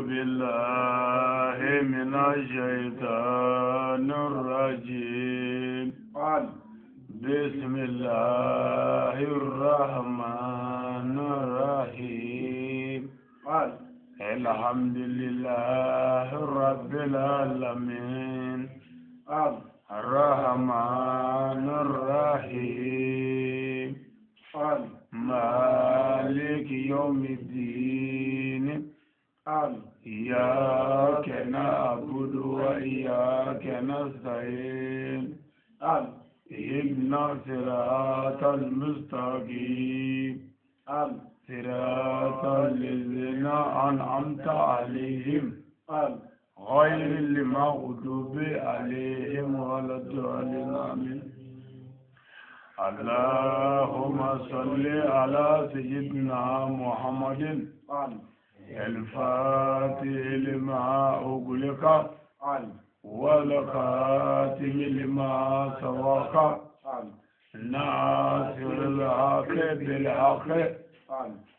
بالله من الشيطان الرجيم. بسم الله الرحمن الرحيم. الحمد لله رب العالمين. الرحمن الرحيم. مالك يوم الدين. إياك نعبد وإياك نستعين. اهدنا صراط المستقيم. صراط الذين أنعمت عليهم غير المغضوب عليهم ولا الضالين. آمين. اللهم صل على سيدنا محمد الفاتح لما أغلق والخاتم لما سبق ناصر الحق بالحق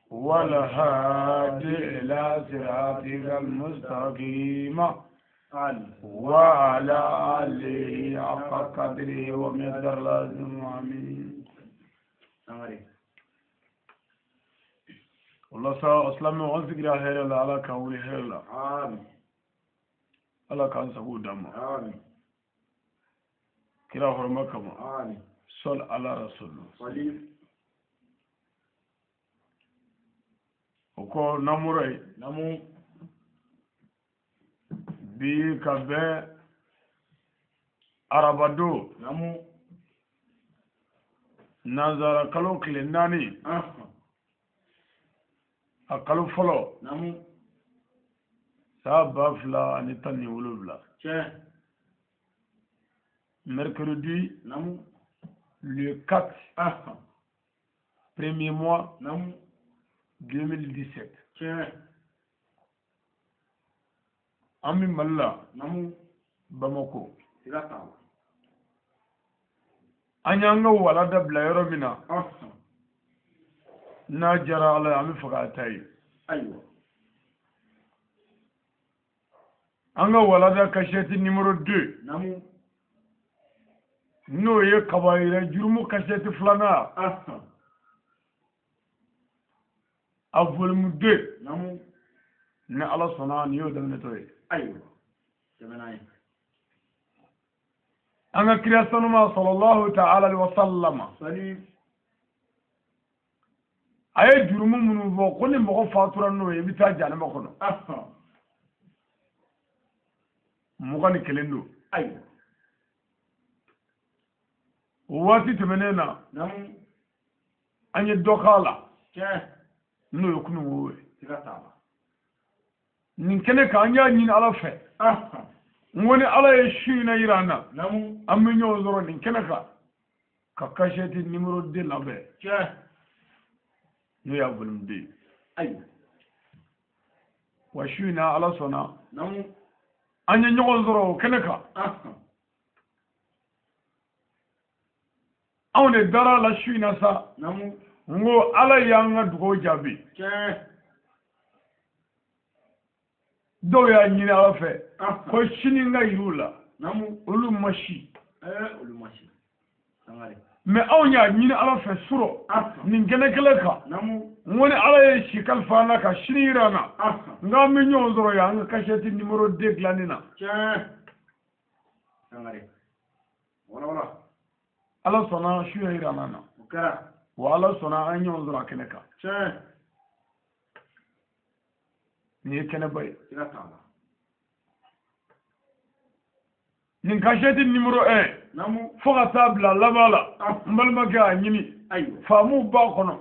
والهادي إلى صراطك المستقيم وعلى آله حق قدره ومقدار لازم. آمين. والله silamɛw an sigira hɛrɛ la, Ala k'an wuli hɛrɛ la, Ala k'an sago d'an ma kira hɔrɔma kama. Sɔl ala rasul. O kɔ n'an bɔra yen bi ka bɛn arabadon nanzara kalo tile 4, a kalo fɔlɔ, san 2017, mercredi le 4, premier mois 2017. An bɛ Mali la, Bamako. An y'an ka walada bila yɔrɔ min na, n'a diyara Ala ye, an bɛ fɛ k'a ta yen. An ka walada kasɛti numéro 2, n'o ye kabayira jurumu kasɛti filanan, a volume 2, ni Ala sɔnna, nin y'o daminɛtɔ ye. An ka kira sanuma sallallahu ta'ala alaihi wa sallama, a ye jurumu minnu fɔ ko ni mɔgɔ fatura n'o ye, i bɛ taa jahanama kɔnɔ, 21 don. O waati tɛmɛnen na, an ye dɔ k'a la, n'o ye kununko ye. Nin kɛnɛ kan, an y'a ɲini Ala fɛ, n ko ni Ala ye su in na yira an na, an bɛ ɲɔgɔn sɔrɔ nin kɛnɛ kan ka kasɛti numéro 2 labɛn, n'o y'a volume 2 ye. Wa su in na, Ala sɔnna, an ye ɲɔgɔn sɔrɔ o kɛnɛ kan. Anw de dara la su in na sa, n ko Ala y'an ka dugawu jaabi. Dɔw y'a ɲini Ala fɛ ko sini ka yir'u la, olu ma si. Mɛ anw y'a ɲini Ala fɛ surɔ nin kɛnɛ kelen kan, n ko ni Ala ye si kalifa an na ka sini yira an na, n k'an bɛ ɲɔgɔn sɔrɔ yan an ka kasɛti numéro 2 dilanni na. Ala sɔnna, su ya yira an na, wa Ala sɔnna, an ɲɔgɔn sɔrɔ a kɛnɛ kan. Nin ye kɛnɛba ye. Nin kasɛti numéro 1 fo ka taa bila laban la, n balimakɛ, a ɲini, faamuw b'a kɔnɔ,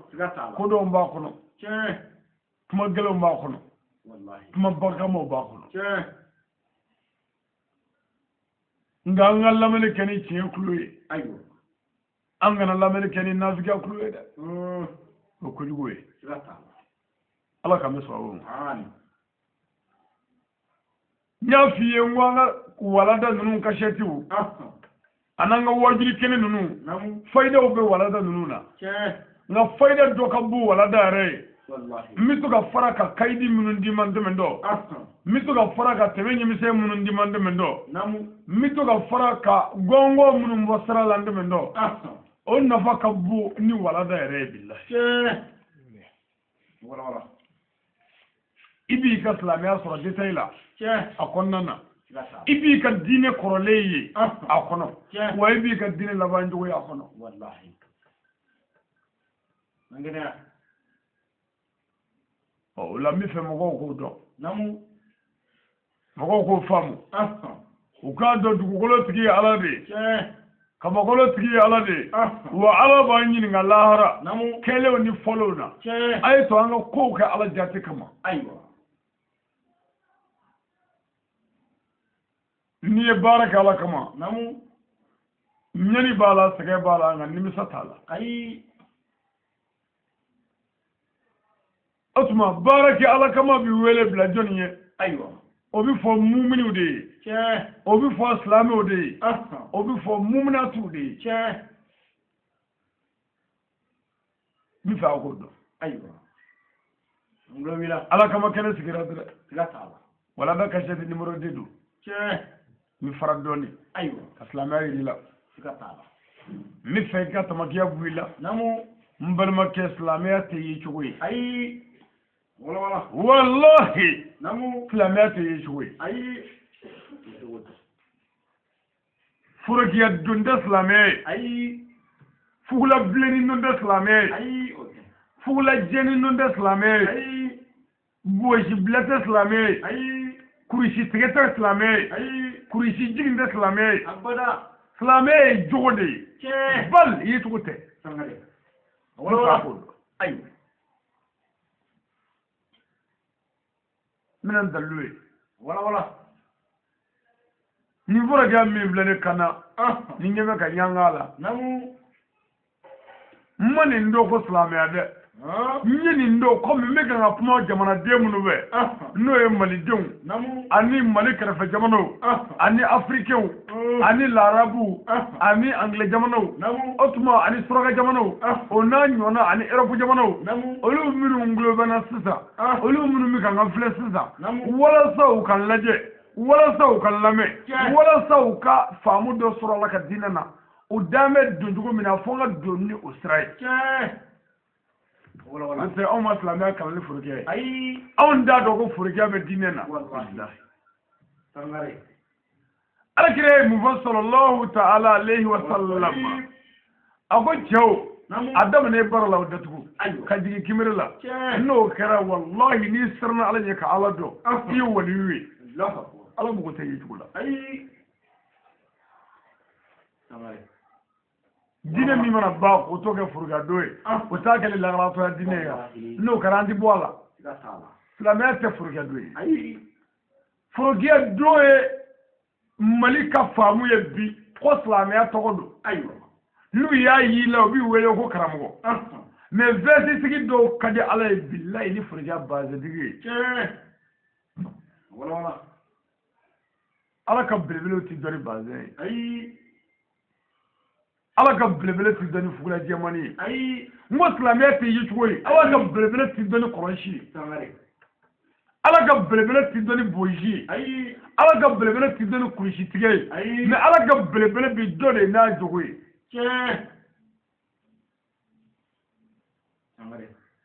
kodɔnw b'a kɔnɔ, kuma gɛlɛnw b'a kɔnɔ, kuma barikamaw b'a kɔnɔ. Nka an ka lamɛnni kɛ ni tiɲɛ kulo ye, an kana lamɛnni kɛ ni nafigiya kulo ye dɛ, o kojugu ye. Ala k'an bɛ sɔrɔ o ma. N y'a f'i ye, n ko an ka walada ninnu kasɛtiw an'an ka wajuli kɛnɛ ninnu, fayidaw bɛ walada ninnu na. Nka fayida dɔ ka bon walada yɛrɛ ye, N bɛ to ka fara ka kayidi minnu d'i ma n dɛmɛ dɔ. N bɛ to ka fara ka tɛmɛ ɲɛmisɛn minnu d'i ma n dɛmɛ dɔ. N bɛ to ka fara ka gɔngɔn minnu bɔ sira la n dɛmɛ dɔ. O nafa ka bon ni walanda yɛrɛ ye bilahi. I b'i ka silamɛya sɔrɔ détail la a kɔnɔna na. I b'i ka diinɛ kɔrɔlen ye a kɔnɔ. Wa i b'i ka diinɛ laban cogo ye a kɔnɔ. O la n bɛ fɛ mɔgɔw k'o dɔn. Mɔgɔw k'o faamu. U k'a dɔn dugukolo tigi ye Ala de ye. Kabakolo tigi ye Ala de ye. Wa Ala b'an ɲininka lahara. Kɛlenw ni fɔlenw na. A ye to an ka kow kɛ Ala jate kama. N'i ye baara kɛ Ala kama. Ɲani b'a la, sɛgɛn b'a la, nka nimisa t'a la. O tuma baara kɛ Ala kama bi wele bila jɔnni ye? O bɛ fɔ muminiw de ye. O bɛ fɔ silamɛw de ye. O bɛ fɔ muminatiw de ye. N bɛ fɛ aw k'o dɔn. Ala kama kɛnɛ sigira dɛ. Walanda kasɛti numéro 2 don. N bɛ fara dɔɔni. Ka silamɛya yir'i la. N bɛ fɛ i ka tamakiya bɔ i la. N balimakɛ silamɛya tɛ ye cogo ye. Walahi silamɛya tɛ ye cogo ye. Forokiya don tɛ silamɛya ye. Fugula bilenni don tɛ silamɛya ye. Fugula jɛni don tɛ silamɛya ye. Gosi bila tɛ silamɛya ye. Kurusi tigɛ tɛ silamɛya ye. Kurusi jigin tɛ silamɛya ye. Silamɛya ye jogo de ye. Bal ye cogo tɛ. N bɛna n dalilu ye. Nin forokiya min filɛ ne kan na, ni ɲɛ bɛ ka ɲanga a la. N ma nin dɔn ko silamɛya dɛ. N ye nin dɔn komi n bɛ kan ka kuma jamanaden minnu fɛ, n'o ye malidenw ani Mali kɛrɛfɛ jamanaw ani afirikɛnw ani larabuw ani angilɛ jamanaw, o tuma ani suraka jamanaw, o n'a ɲɔgɔnna ani erɔpu jamanaw, olu minnu tulo bɛ n na sisan, olu minnu bɛ ka n ka filɛ sisan, walasa u ka lajɛ, walasa u ka lamɛn, walasa u ka faamu dɔ sɔrɔ Ala ka diinɛ na, u dan bɛ don cogo min na, fo n ka don ni o sira ye. N'o tɛ anw ma silamɛya kalan ni forokiya ye. Anw t'a dɔn ko forokiya bɛ diinɛ na. Ala kira ye mun fɔ sallallahu ta'ala alayhi wa sallam? A ko cɛw, a daminɛ baara la o datugu, ka jigin kimere la. N'o kɛra walahi n'i siranna Ala ɲɛ ka Ala dɔn, i ye waliyu ye. Ala mago tɛ ye cogo la. Diinɛ min mana ban k'o to kɛ forokiyadon ye, o t'a kɛlen lakaratɔya diinɛ ye. N'o kɛra an tɛ bɔ a la. Silamɛya tɛ forokiyadon ye. Forokiyadon ye Mali ka faamu ye bi ko silamɛya tɔgɔ don. N'u y'a y'i la, u b'i wele ko karamɔgɔ. Mais vɛsitigi dɔw ka di Ala ye bilahi ni forokiya bazɛtigi ye. Ala ka belebelew ti dɔn ni bazɛn ye. Ala ka belebele ti dɔn ni fugula jɛmani ye. N ko silamɛya tɛ ye cogo ye. Ala ka belebele ti dɔn ni kɔlɔsi ye. Ala ka belebele ti dɔn ni bozi ye. Ala ka belebele ti dɔn ni kurusi tigɛ ye. Mais Ala ka belebele bi dɔ de n'a jogo ye.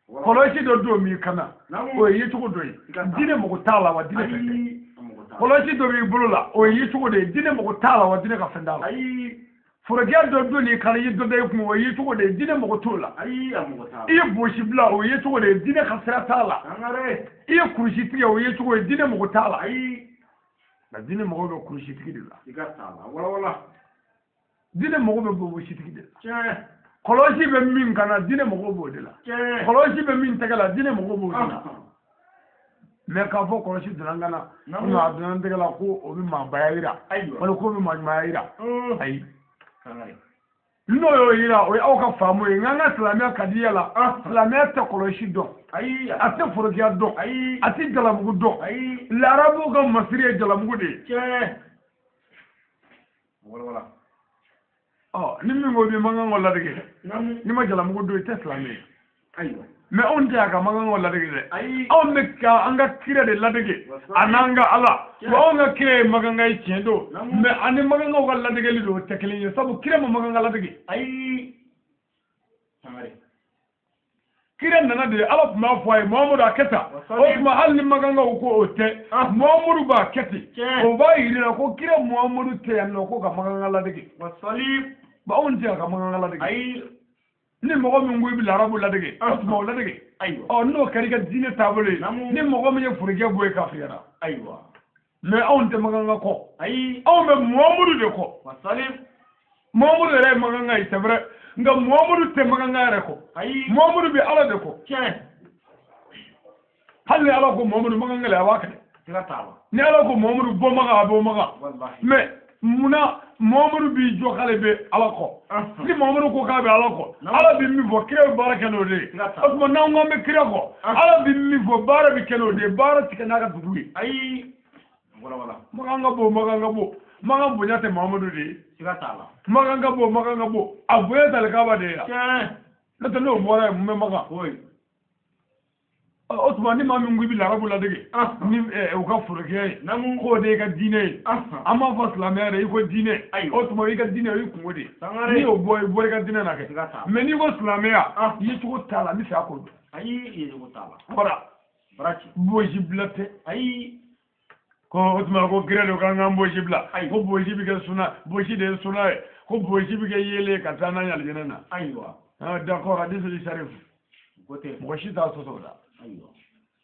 Kɔlɔsi dɔ don b'i kan na, o ye yecogo dɔ ye. Diinɛ mago t'a la wa diinɛ fɛn tɛ. Kɔlɔsi dɔ b'i bolo la, o ye yecogo de ye. Diinɛ mago t'a la wa diinɛ ka fɛn t'a la. Forokiya dɔ don n'i kan, i ye dɔ da i kun, o ye yecogo de ye. Diinɛ mago t'o la. I ye bosi bila, o ye yecogo de ye. Diinɛ ka sira t'a la. I ye kurusi tigɛ, o ye yecogo ye. Diinɛ mago t'a la. Nka diinɛ mago bɛ kurusitigi de la. Diinɛ mago bɛ bositigi de la. Kɔlɔsi bɛ min kan na, diinɛ mago b'o de la. Kɔlɔsi bɛ min tɛgɛ la, diinɛ mago b'o de la. Mais k'a fɔ kɔlɔsi donna n kan na, a donna n tɛgɛ la ko o bɛ maabaya yira, wala k'o bɛ maaɲumanya yira. Ayi. N'o y'o yira, o ye aw ka faamu ye. Nka an ka silamɛya ka di la. Silamɛya tɛ kɔlɔsi dɔn, a tɛ forokiya dɔn, a tɛ jalamugu dɔn. Larabuw ka masiri ye jalamugu de ye. Ni min ko b'i man kan k'o ladege, n'i ma jalamugu dɔn, i tɛ silamɛ ye. Mais anw tɛ a ka makankaw ladege dɛ. Anw bɛ ka an ka kira de ladege a n'an ka Ala. Wa anw ka kira ye makanka ye tiɲɛ don. Mais ani makankaw ka ladegeli don o tɛ kelen ye sabu kira ma makanka ladege. Ayi. Sangare. Kira nana de Ala tun b'a fɔ a ye Muhamadu a kɛ tan. O tuma hali ni makankaw ko o tɛ Muhamadu b'a kɛ ten. O b'a yir'i la ko kira Muhamadu tɛ yan nɔ ko ka makanka ladege. Bon anw tɛ a ka makanka ladege. Ayi. Ni mɔgɔ min ko i bɛ larabu ladege o tuma o ladege. Ayiwa. Ɔ n'o kɛra i ka diinɛ taabolo ye. Ni mɔgɔ min ye forojɛ bɔ ye kafiriyara. Ayiwa. Mais anw tɛ makanka kɔ. Ayi. Anw bɛ Muhamadu de kɔ. Muhamadu yɛrɛ ye makanka ye c'est vrai. Nka Muhamadu tɛ makanka yɛrɛ kɔ. Ayi. Muhamadu bɛ Ala de kɔ. Tiɲɛ. Hali ni Ala ko Muhamadu makanka la a b'a kɛlɛ. Siga t'a la. Ni Ala ko Muhamadu bɔ Makan a bɔ Makan. Walahi. Mais munna Muhamadu b'i jɔ k'ale bɛ Ala kɔ. Ni Muhamadu ko k'a bɛ Ala kɔ. Ala bɛ min fɔ kira bɛ baara kɛ n'o de ye. O tuma n'an ko an bɛ kira kɔ. Ala bɛ min fɔ baara bɛ kɛ n'o de ye baara ti kɛ n'a ka dugu ye. Ayi. Wala wala. Makan ka bon Makan ka bon. Makan bonya tɛ Muhamadu de ye. Siga t'a la. Makan ka bon Makan ka bon a bonya tɛ alikaba de ye yan. Tiɲɛ. N'o tɛ n'o bɔra yen mun bɛ Makan. Foyi. O tuma ni maa min ko i bɛ larabu ladege ni u ka forokɛ ye k'o de y'i ka diinɛ ye an b'a fɔ silamɛya de i ko diinɛ o tuma i ka diinɛ o y'i kungo de ye n'i y'o bɔ i bɔra i ka diinɛ na kɛ mais n'i ko silamɛya yecogo t'a la n bɛ fɛ a k'o dɔn. Ayi yecogo t'a la. Voilà. Baraji. Bosi bila tɛ. Ayi. Ko o tuma ko kira don k'an k'an bosi bila ko bosi bɛ kɛ suna bosi de ye suna ye ko bosi bɛ kɛ yeelen ka taa n'a ye alijinɛ na. Ayiwa. D'accord hadisi sharif. Mɔgɔ si t'a sɔsɔ o la. Ayiwa.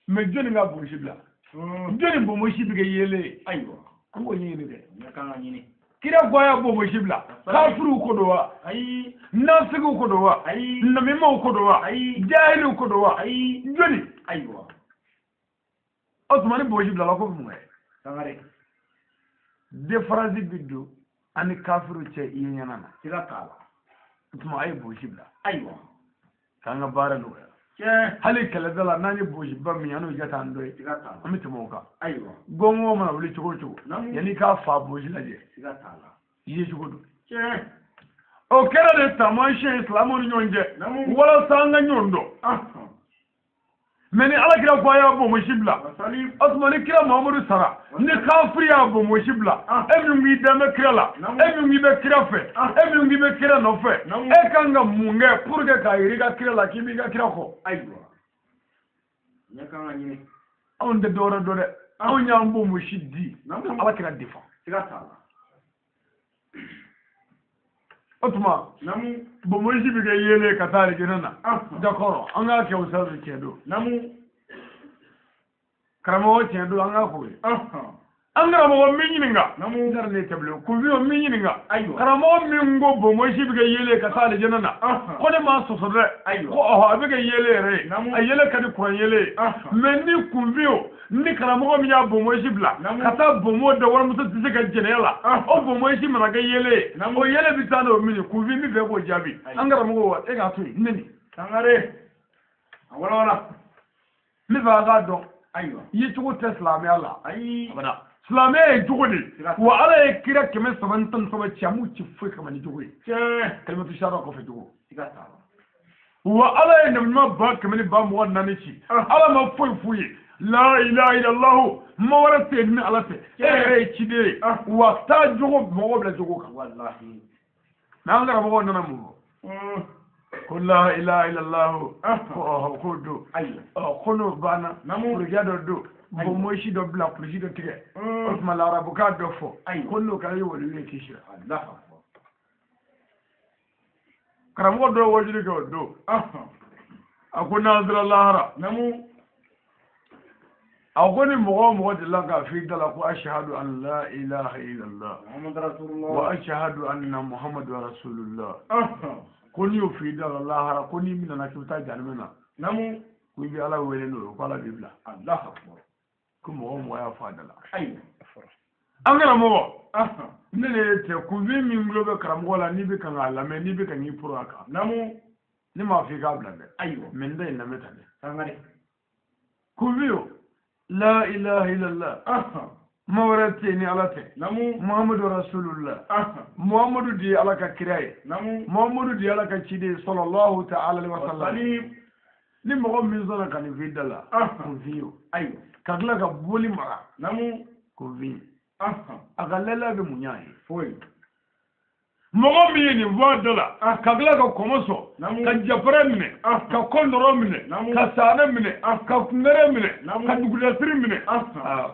Mais jɔnni ka bosi bila. Jɔnni bonbosi bɛ kɛ yeelen ye. Ayiwa. An k'o ɲɛɲini dɛ. Ɲɛ kan ka ɲini. Kira ko a y'a bonbosi bila. Kafiriw ko don wa. Ayi. Nafigiw ko don wa. Ayi. Namimaw ko don wa. Ayi. Jahiliw ko don wa. Ayi. Jɔnni. Ayiwa. O tuma ni bonbosi bilala ko bɛ mun kɛ. Sangare. Différence bɛ don an ni kafiriw cɛ i ɲɛna na. Siga t'a la. O tuma a ye bonbosi bila. Ayiwa. K'an ka baara nɔgɔya. Tiɲɛ. Hali kɛlɛda la n'an ye bosiba min an n'o jate an dɔ ye. Siga t'a la. An bɛ tɛmɛ o kan. Ayiwa. Gɔngɔn mana wuli cogo o cogo. Yanni k'a fa bosi lajɛ. Siga t'a la. I ye cogo don. Tiɲɛ. O kɛra de taamasiyɛn ye silamɛw ni ɲɔgɔn cɛ. Walasa an ka ɲɔgɔn dɔn. Mais ni Ala kira ko a y'a bonbosi bila. O tuma ni kira Muhamadu sara. Ni kafiri y'a bonbosi bila. E min k'i dan bɛ kira la. E min k'i bɛ kira fɛ. E min k'i bɛ kira nɔfɛ. E kan ka mun kɛ pour que k'a yir'i ka kira la k'i b'i ka kira kɔ. Ayiwa. Ɲɛ kan ka ɲini. Anw tɛ dɔwɛrɛ dɔn dɛ. Anw y'an bonbosi di. Ala kira défend. Siga t'a la. O tuma. Bonbosi bɛ kɛ yeelen ka taa alijinɛ na. D'accord an k'a kɛ o sira tiɲɛ don. Karamɔgɔ tiɲɛ don an k'a k'o ye. An karamɔgɔ min ɲininka. N taara ne tɛ bilen kunfin min ɲininka. Karamɔgɔ min ko bonbosi bɛ kɛ yeelen ka taa alijinɛ na. Ko ne m'a sɔsɔ dɛ. Ko ɔhɔ a bɛ kɛ yeelen yɛrɛ ye. A yeelen ka di kuran yeelen ye. Mais ni kunfin o ni karamɔgɔ min y'a bonbosi bila. Ka taa bonbo da walimuso tɛ se ka jɛnɛya la. O bonbosi mana kɛ yeelen ye. O yeelen bɛ taa n'o min ye kunfin min fɛ k'o jaabi. An karamɔgɔ wa e k'a to yen ne nin. Sangare. A wala wala. N bɛ fɛ a k'a dɔn. Ayiwa. Ye cogo tɛ silamɛya la. Ayi. Abada. Silamɛya ye jogo de ye. Wa Ala ye kira 313 ci a m'u ci foyi kama ni jogo ye. Tiɲɛ. Kalimatu shahada kɔfɛ jogo. Siga t'a la. Wa Ala ye nabi ɲuman 124,000 ci. Ala ma foyi f'u ye. La ilaha illallah ma wɛrɛ tɛ yen ni Ala tɛ. E yɛrɛ ye ciden ye. Wa taa jogo mɔgɔ bila jogo kan. Walahi. Mais an karamɔgɔw nana mun fɔ. Ko la ilaha illallah ko ɔhɔ k'o don. Ayiwa. Ko n'o banna. Forojɛ dɔ don. Bonbosi dɔ bila kulusi dɔ tigɛ. O tuma larabukan dɔ fɔ. Ko n'o kɛra i ye waliyu ye k'i sira. Karamɔgɔ dɔ wajuli kɛ o don. A ko n'an sera lahara. A ko ni mɔgɔ o mɔgɔ delila k'a f'i da la ko ashahadu an la ilaha illallah. Wa ashahadu anna muhammadu rasulullah. Ko n'i y'o f'i da la lahara ko n'i minɛna k'i bɛ taa jahanama na. Ko i bɛ Ala wele n'o ye ko Ala b'i bila. Ko mɔgɔ o mɔgɔ y'a fɔ a da la. An karamɔgɔ. Ne de ye cɛ kunfin min tulo bɛ karamɔgɔ la n'i bɛ kan k'a lamɛn n'i bɛ kan k'i poro a kan. Ne m'a fɔ i k'a bila dɛ. Ayiwa. Mais n da in lamɛn tan dɛ. Sangare. Kunfin o. La ilaha illallah. Ma wɛrɛ tɛ yen ni Ala tɛ. Muhammadu rasulullah. Muhammadu de ye Ala ka kira ye. Muhammadu de ye Ala ka ciden ye sallallahu ta'ala alaihi wa sallam. Ni mɔgɔ min sɔnna ka nin f'i da la, kunfin ye o. Ka tila ka boli mara, kunfin. A ka lɛlɛ bɛ mun ɲ'a ye? Foyi. Mɔgɔ min ye nin fɔ a da la, ka tila ka kɔmɔ sɔn, ka jafɛrɛ minɛ, ka kɔndɔrɔ minɛ, ka saanɛ minɛ, ka kungɛrɛ minɛ, ka dugudasiri minɛ,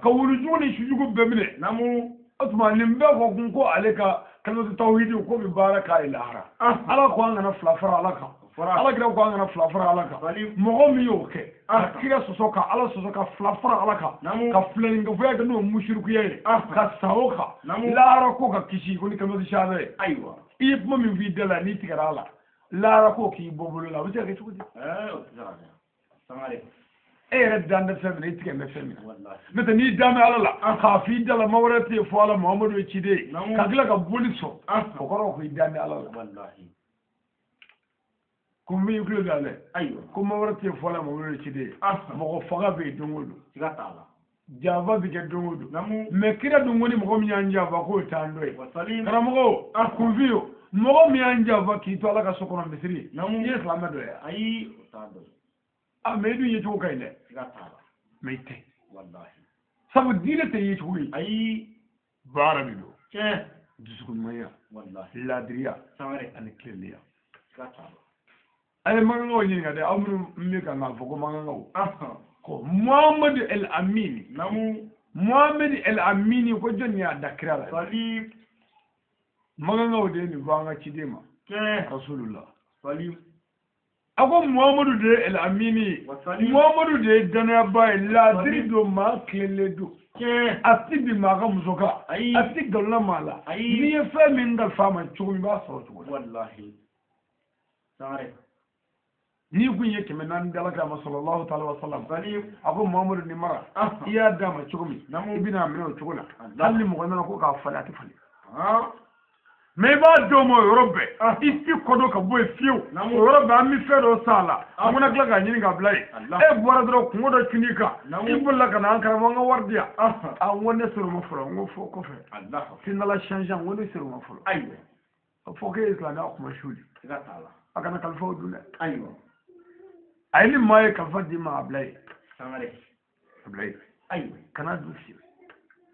ka wulujugu ni sujugu bɛɛ minɛ. O tuma nin bɛɛ ko kun ko ale ka kalimatu tawhidi ko bɛ baara k'a ye lahara. Ala ko an kana fila fara Ala kan. Ala kira ko an kana fila fara Ala kan. Mɔgɔ min y'o kɛ, ka kira sɔsɔ, ka Ala sɔsɔ, ka fila fara Ala kan, ka filaninkafoya kɛ n'o musirikuya ye, ka sa o kan, lahara ko ka kisi ko ni kalimatu shahada ye. Ayiwa. I ye kuma min f'i da la, n'i tigɛra a la, lahara ko k'i bɔ bolo la, a bɛ se ka kɛ cogo di? O tɛ se ka kɛ. Sangare. E yɛrɛ dan tɛ fɛn min na, i tigɛ bɛ fɛn min na. N'o tɛ n'i dan bɛ Ala la, k'a f'i da la ma wɛrɛ tɛ yen fo Ala, Muhamadu ye ciden ye, ka tila ka boli sɔn, o kɔrɔ ko i dan bɛ Ala la. Ko min tulo da dɛ. Ayiwa. Ko ma wɛrɛ tɛ yen fo Ala, Muhamadu ye ciden ye. Mɔgɔ faga bɛ yen don o don. Siga t'a la. Janfa bɛ kɛ don o don. Mais kira dun ko ni mɔgɔ min y'an janfa k'o t'an dɔ ye. Karamɔgɔ, kunfin o, mɔgɔ min y'an janfa k'i to Ala ka so kɔnɔ misiri, i ye silamɛ dɔ ye. Ayi, o t'a dɔ ye. Ah, mais i dun ye cogo ka ɲi dɛ. Siga t'a la. Mais i tɛ. Walahi. Sabu diinɛ tɛ ye cogo ye. Ayi. Baara de don. Tiɲɛ. Dusukunɲumanya. Walahi. Laadiriya. Sangare. Ani tilennenya. Siga t'a la. A ye mankankaw ɲininka dɛ, aw minnu bɛ kan k'a fɔ ko mankankaw. Ko Muhamadu El Amini. Muhamadu El Amini ko jɔnni y'a da kira la? Sali. Mankankaw de ye nin fɔ an ka ciden ma. Tiɲɛ. Rasulullah. Sali. A ko Muhamadu de ye El Amini ye. Muhamadu de ye danayaba ye, laadiri don, maa tilennen don. Tiɲɛ. A ti bin maa ka muso kan. Ayi. A ti nkalon na maa la. Ayi. N'i ye fɛn min kalifa a ma cogo min, i b'a sɔrɔ o cogo la. Walahi. Sangare. N'i kun ye 400 di Ala kira ma sallallahu ta'ala wa sallam. Sali. A ko Muhamadu nin mara. I y'a d'a ma cogo min, i bɛna a minɛ o cogo la. Hali ni mɔgɔ nana ko k'a falen, a tɛ falen. Mais i b'a dɔn ma o yɔrɔ bɛɛ, i ti kɔdɔ ka bɔ yen fiyewu. O yɔrɔ bɛɛ an bɛ fɛn dɔ san a la, an fana tila k'a ɲini k'a bila yen. E bɔra dɔrɔn kungo dɔ cun'i kan, i bolila ka na an karamɔgɔ an ka wari di yan. A n ko ne ser'o ma fɔlɔ, n ko fo kɔfɛ. Sinala change, n ko ne ser'o ma fɔlɔ. Ayiwa. Fo k'e ye silamɛya kuma su de. Siga t'a la. A kana kalifaw dun dɛ. Ayiwa. A ye ni maa ye kalifa d'i ma, a bila yen. Sangare. A bila yen. Ayiwa. Kana dun fiyewu.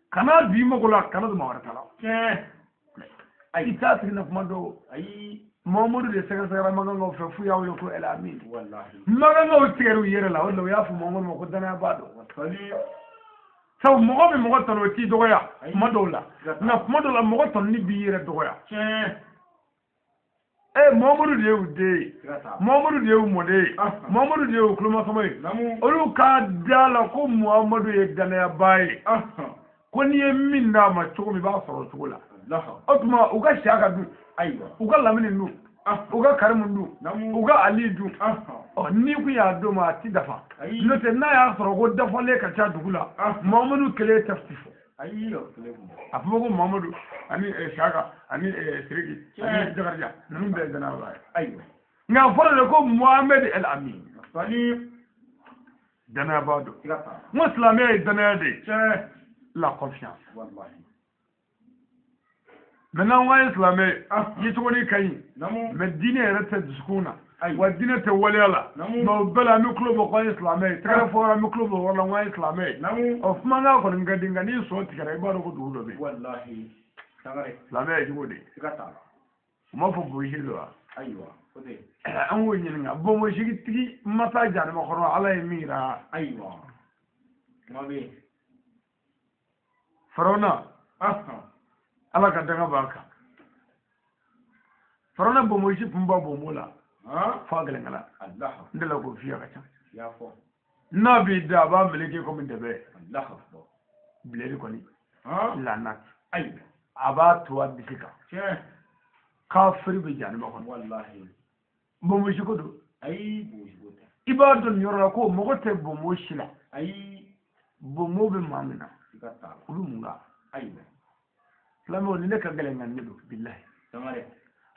Kana dun i mago la, kana don maa wɛrɛ ta la. Tiɲɛ. I t'a tigi na kuma dɔw. Ayi. Muhamadu de sɛgɛsɛgɛra mankankaw fɛ f'u y'a wele ko El Amin. Walahi. Mankankaw tigɛr'u yɛrɛ la, o de la u y'a fɔ Muhamadu ma ko danayaba don. Sali. Sabu mɔgɔ min mɔgɔ tanu o t'i dɔgɔya kuma dɔw la. Siga t'a Nka kuma dɔw la mɔgɔ tanuni b'i yɛrɛ dɔgɔya. Tiɲɛ. Muhamadu de y'u den ye. Siga t'a la. Muhamadu de y'u mɔden ye. Muhamadu de y'u kulomasama ye. Olu k'a da la ko Muhamadu ye danayaba ye. Ko n'i ye min d'a ma cogo min, i b'a sɔrɔ o cogo la. O tuma u ka Siyaka dun. Ayiwa. U ka Lamini dun. U ka Karimu dun. U ka Ali dun. Ɔ n'i kun y'a d'o ma, a ti dafa. Ayi. N'o tɛ n'a y'a sɔrɔ ko dafalen ka ca dugu la, Muhamadu kelen tɛ ti fɔ. Ayi, o kelen kun tɛ. A fɔ ko Muhamadu ani Siyaka ani Siriki ani Tiɲɛ. Jakarija ninnu bɛɛ ye danayaba ye. Ayiwa. Nka a fɔra de ko Muhamadu El Amin. Sali. Danayaba don. Siga t'a la. N ko silamɛya ye danaya de ye. Tiɲɛ. La confiance. Walahi. Maintenant, an ye silamɛ ye, ye cogo ka ɲi. Namu. Mais diinɛ yɛrɛ tɛ dusukun na. Ayiwa. Wa diinɛ tɛ waleya la. Namu. Mais o bɛɛ la an bɛ tulo bɔ ko an ye silamɛ ye. Tɛgɛrɛ fɔ an bɛ tulo bɔ o yɔrɔ la ko an ye silamɛ ye. Namu. Ɔ kumakan kɔni ka di, nka n'i sɔn tigɛra i b'a dɔn ko dugu dɔ bɛ yen. Walahi. Sangare. Silamɛya ye cogo de ye. Siga t'a la. U m'a fɔ bonsi don wa? Ayiwa. O de. An k'o ɲininka. Bonbonsitigi ma taa jahanama kɔnɔ, Ala ye min yira. Ayiwa. Kuma bɛ yen. Farawuna. Ala ka danga b'a kan. Farawuna bonbonsi kun b'a bonbo la. F'a gɛlɛnkala. Alahu. N delila k'o f'i ye a ka ca. I y'a fɔ. N'a b'i da, a b'a meleke komi dɛbɛ. Alahu akbar. Bileri kɔni. Lanat. Ayiwa. A b'a to a disi kan. Tiɲɛ. Kafiri bɛ jahanama kɔnɔ. Walahi. Bonbonsi ko don. Ayi, bonbonsi ko tɛ. I b'a dɔn nin yɔrɔ la ko mɔgɔ tɛ bonbo si la. Ayi. Bonbo bɛ maa min na. Siga t'a la. U bɛ mun kan? Ayiwa. Silamɛw ni ne ka gɛlɛn nka ne don bilahi. Sangare.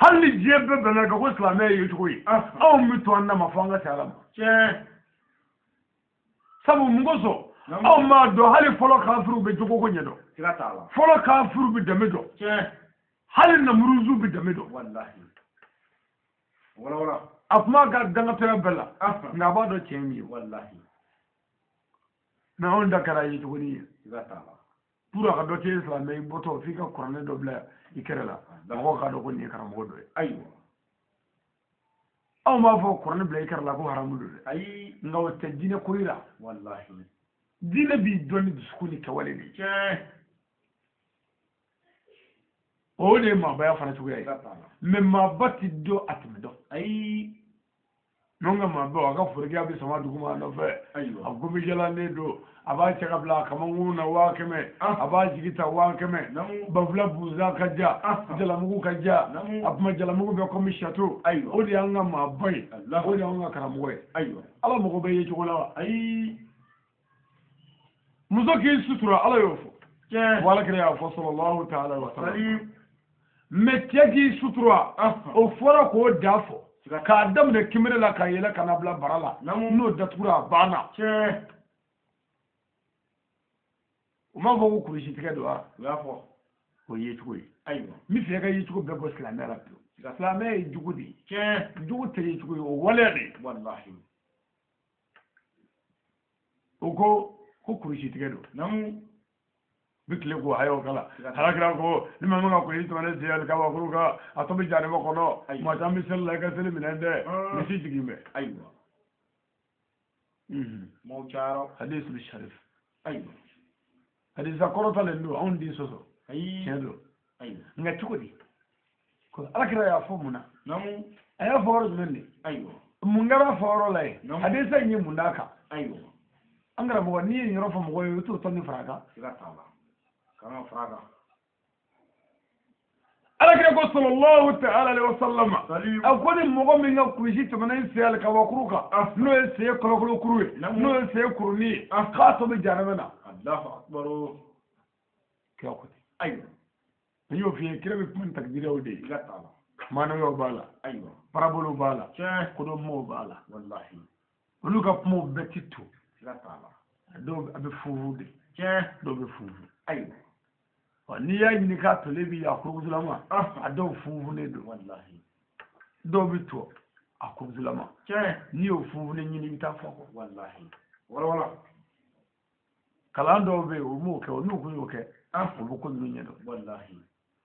Hali ni diɲɛ bɛɛ bɛnna kan ko silamɛya ye cogo ye, anw bɛ to an na ma fo an ka se Ala ma. Tiɲɛ. Sabu mun kosɔn anw b'a dɔn hali fɔlɔ kafiriw bɛ jogo ko ɲɛdɔn. Siga t'a la. Fɔlɔ kafiriw bɛ dɛmɛ dɔn. Tiɲɛ. Hali namuruzu bɛ dɛmɛ dɔn. Walahi. Wala wala. A kuma ka dangatɔya bɛɛ la, nka a b'a dɔn tiɲɛ min ye. Wallahi. Mais anw da kɛra ye tuguni ye. Siga t'a la. Pour a ka dɔ kɛ silamɛ i bɔtɔ f'i ka kuranɛ dɔ bila i kɛrɛ la, mɔgɔw k'a dɔn ko nin ye karamɔgɔ dɔ ye. Ayiwa. Anw b'a fɔ kuranɛ bila i kɛrɛ la ko haramu don dɛ. Ayi. Nka o tɛ diinɛ ko yira. Wallahi. Diinɛ b'i dɔn ni dusukun ni kɛwale de ye. Tiɲɛ. O de ye maabaya fana cogoya ye. Siga t'a la. Mais maaba ti dɔn a tɛmɛ dɔn. Ayi. N'anw ka maabaw a ka forokɛ bɛ sama duguma a nɔfɛ. Ayiwa. A gomijalalen don, a b'a cɛ ka bila a kamankun na 100,000, a b'a jigi ta 100,000. Naamu. Banfula buza ka ja, jalamugu ka ja, Naamu. a kuma jalamugu bɛ komi château. Ayiwa. O de y'an ka maaba ye, Allahu. o de y'anw ka karamɔgɔ ye. Ayiwa. Ala mago bɛ ye cogo la wa? Ayi. Muso k'i sutura, Ala y'o fɔ. Tiɲɛ. Wa Ala kira y'a fɔ sallallahu ta'ala wa sallam. Salim. Mais cɛ k'i sutura, o fɔra k'o da fɔ. Siga t'a K'a daminɛ kinbere la k'a yɛlɛ ka na bila bara la. Naamu. N'o datugura a banna. Tiɲɛ. U m'a fɔ ko kurusi tigɛ don wa? U y'a fɔ. O ye cogo ye. Ayiwa. N bɛ fɛ i ka yecogo bɛɛ bɔ silamɛya la pewu. Siga t'a la. Silamɛya ye jogo de ye. Tiɲɛ. Jogo tɛ yecogo ye, o waleya de ye. Wallahi. O ko ko kurusi tigɛ don. Naamu. Bi tile ko a y'o kala. Siga t'a la. Alakira ko ni maa min ka kurusi tɛmɛ ne sen alikabakuru kan, a tɔ bɛ jahanama kɔnɔ. Ayiwa. Maa caman bɛ seli la, i ka seli minɛ dɛ. Misi jigin bɛ. Ayiwa. Maaw cayara. Hadisul sharif. Ayiwa. Hadisa kɔrɔtalen don, anw den sɔsɔ. Ayi. Tiɲɛ don. Ayiwa. Nka cogo di? Ko Alakira y'a fɔ mun na? Naamu. A y'a fɔ yɔrɔ jumɛn de? Ayiwa. Mun kɛra fɔ yɔrɔ la yen? Naamu. Hadisa in ye mun d'a kan? Ayiwa. An karamɔgɔ, n'i ye nin yɔrɔ fɔ mɔgɔ ye, i t'o tɔni fara a kan. Siga t'a la. Kana fara a kan. Alakira ko sallallahu ta'ala alaihi wa sallam. Salim. A ko ni mɔgɔ min ka kurusi tɛmɛna i sen alikabakuru kan, n'o ye sen kɔlɔkɔlɔ kuru ye, Naamu. n'o ye sen kurunin ye, k'a tɔ bɛ jahanama na. Allahu akbar. Kira ko ten. Ayiwa. N y'o f'i ye, kira bɛ kuma ni takidiraw de ye. Siga t'a la. Maanayaw b'a la, Ayiwa. parabolow b'a la, Tiɲɛ. kodɔnmaw b'a la. Wallahi. Olu ka kumaw bɛɛ ti to. Siga t'a la. Dɔw a bɛ funfun de, Tiɲɛ. dɔw bɛ funfun. Ayiwa. Ɔ, n'i y'a ɲini k'a tolen b'i ye a kurukutulama, a dɔw funfunnen don. Wallahi. Dɔw bɛ to a kurukutulama. Tiɲɛ. N'i y'o funfunnen ɲini, i bɛ taa fɔ kɔ. Wallahi. Wala wala. Kalan dɔw bɛ yen, u m'o kɛ, o n'u kun y'o kɛ, u bɛ ko ninnu ɲɛdɔn. Wallahi.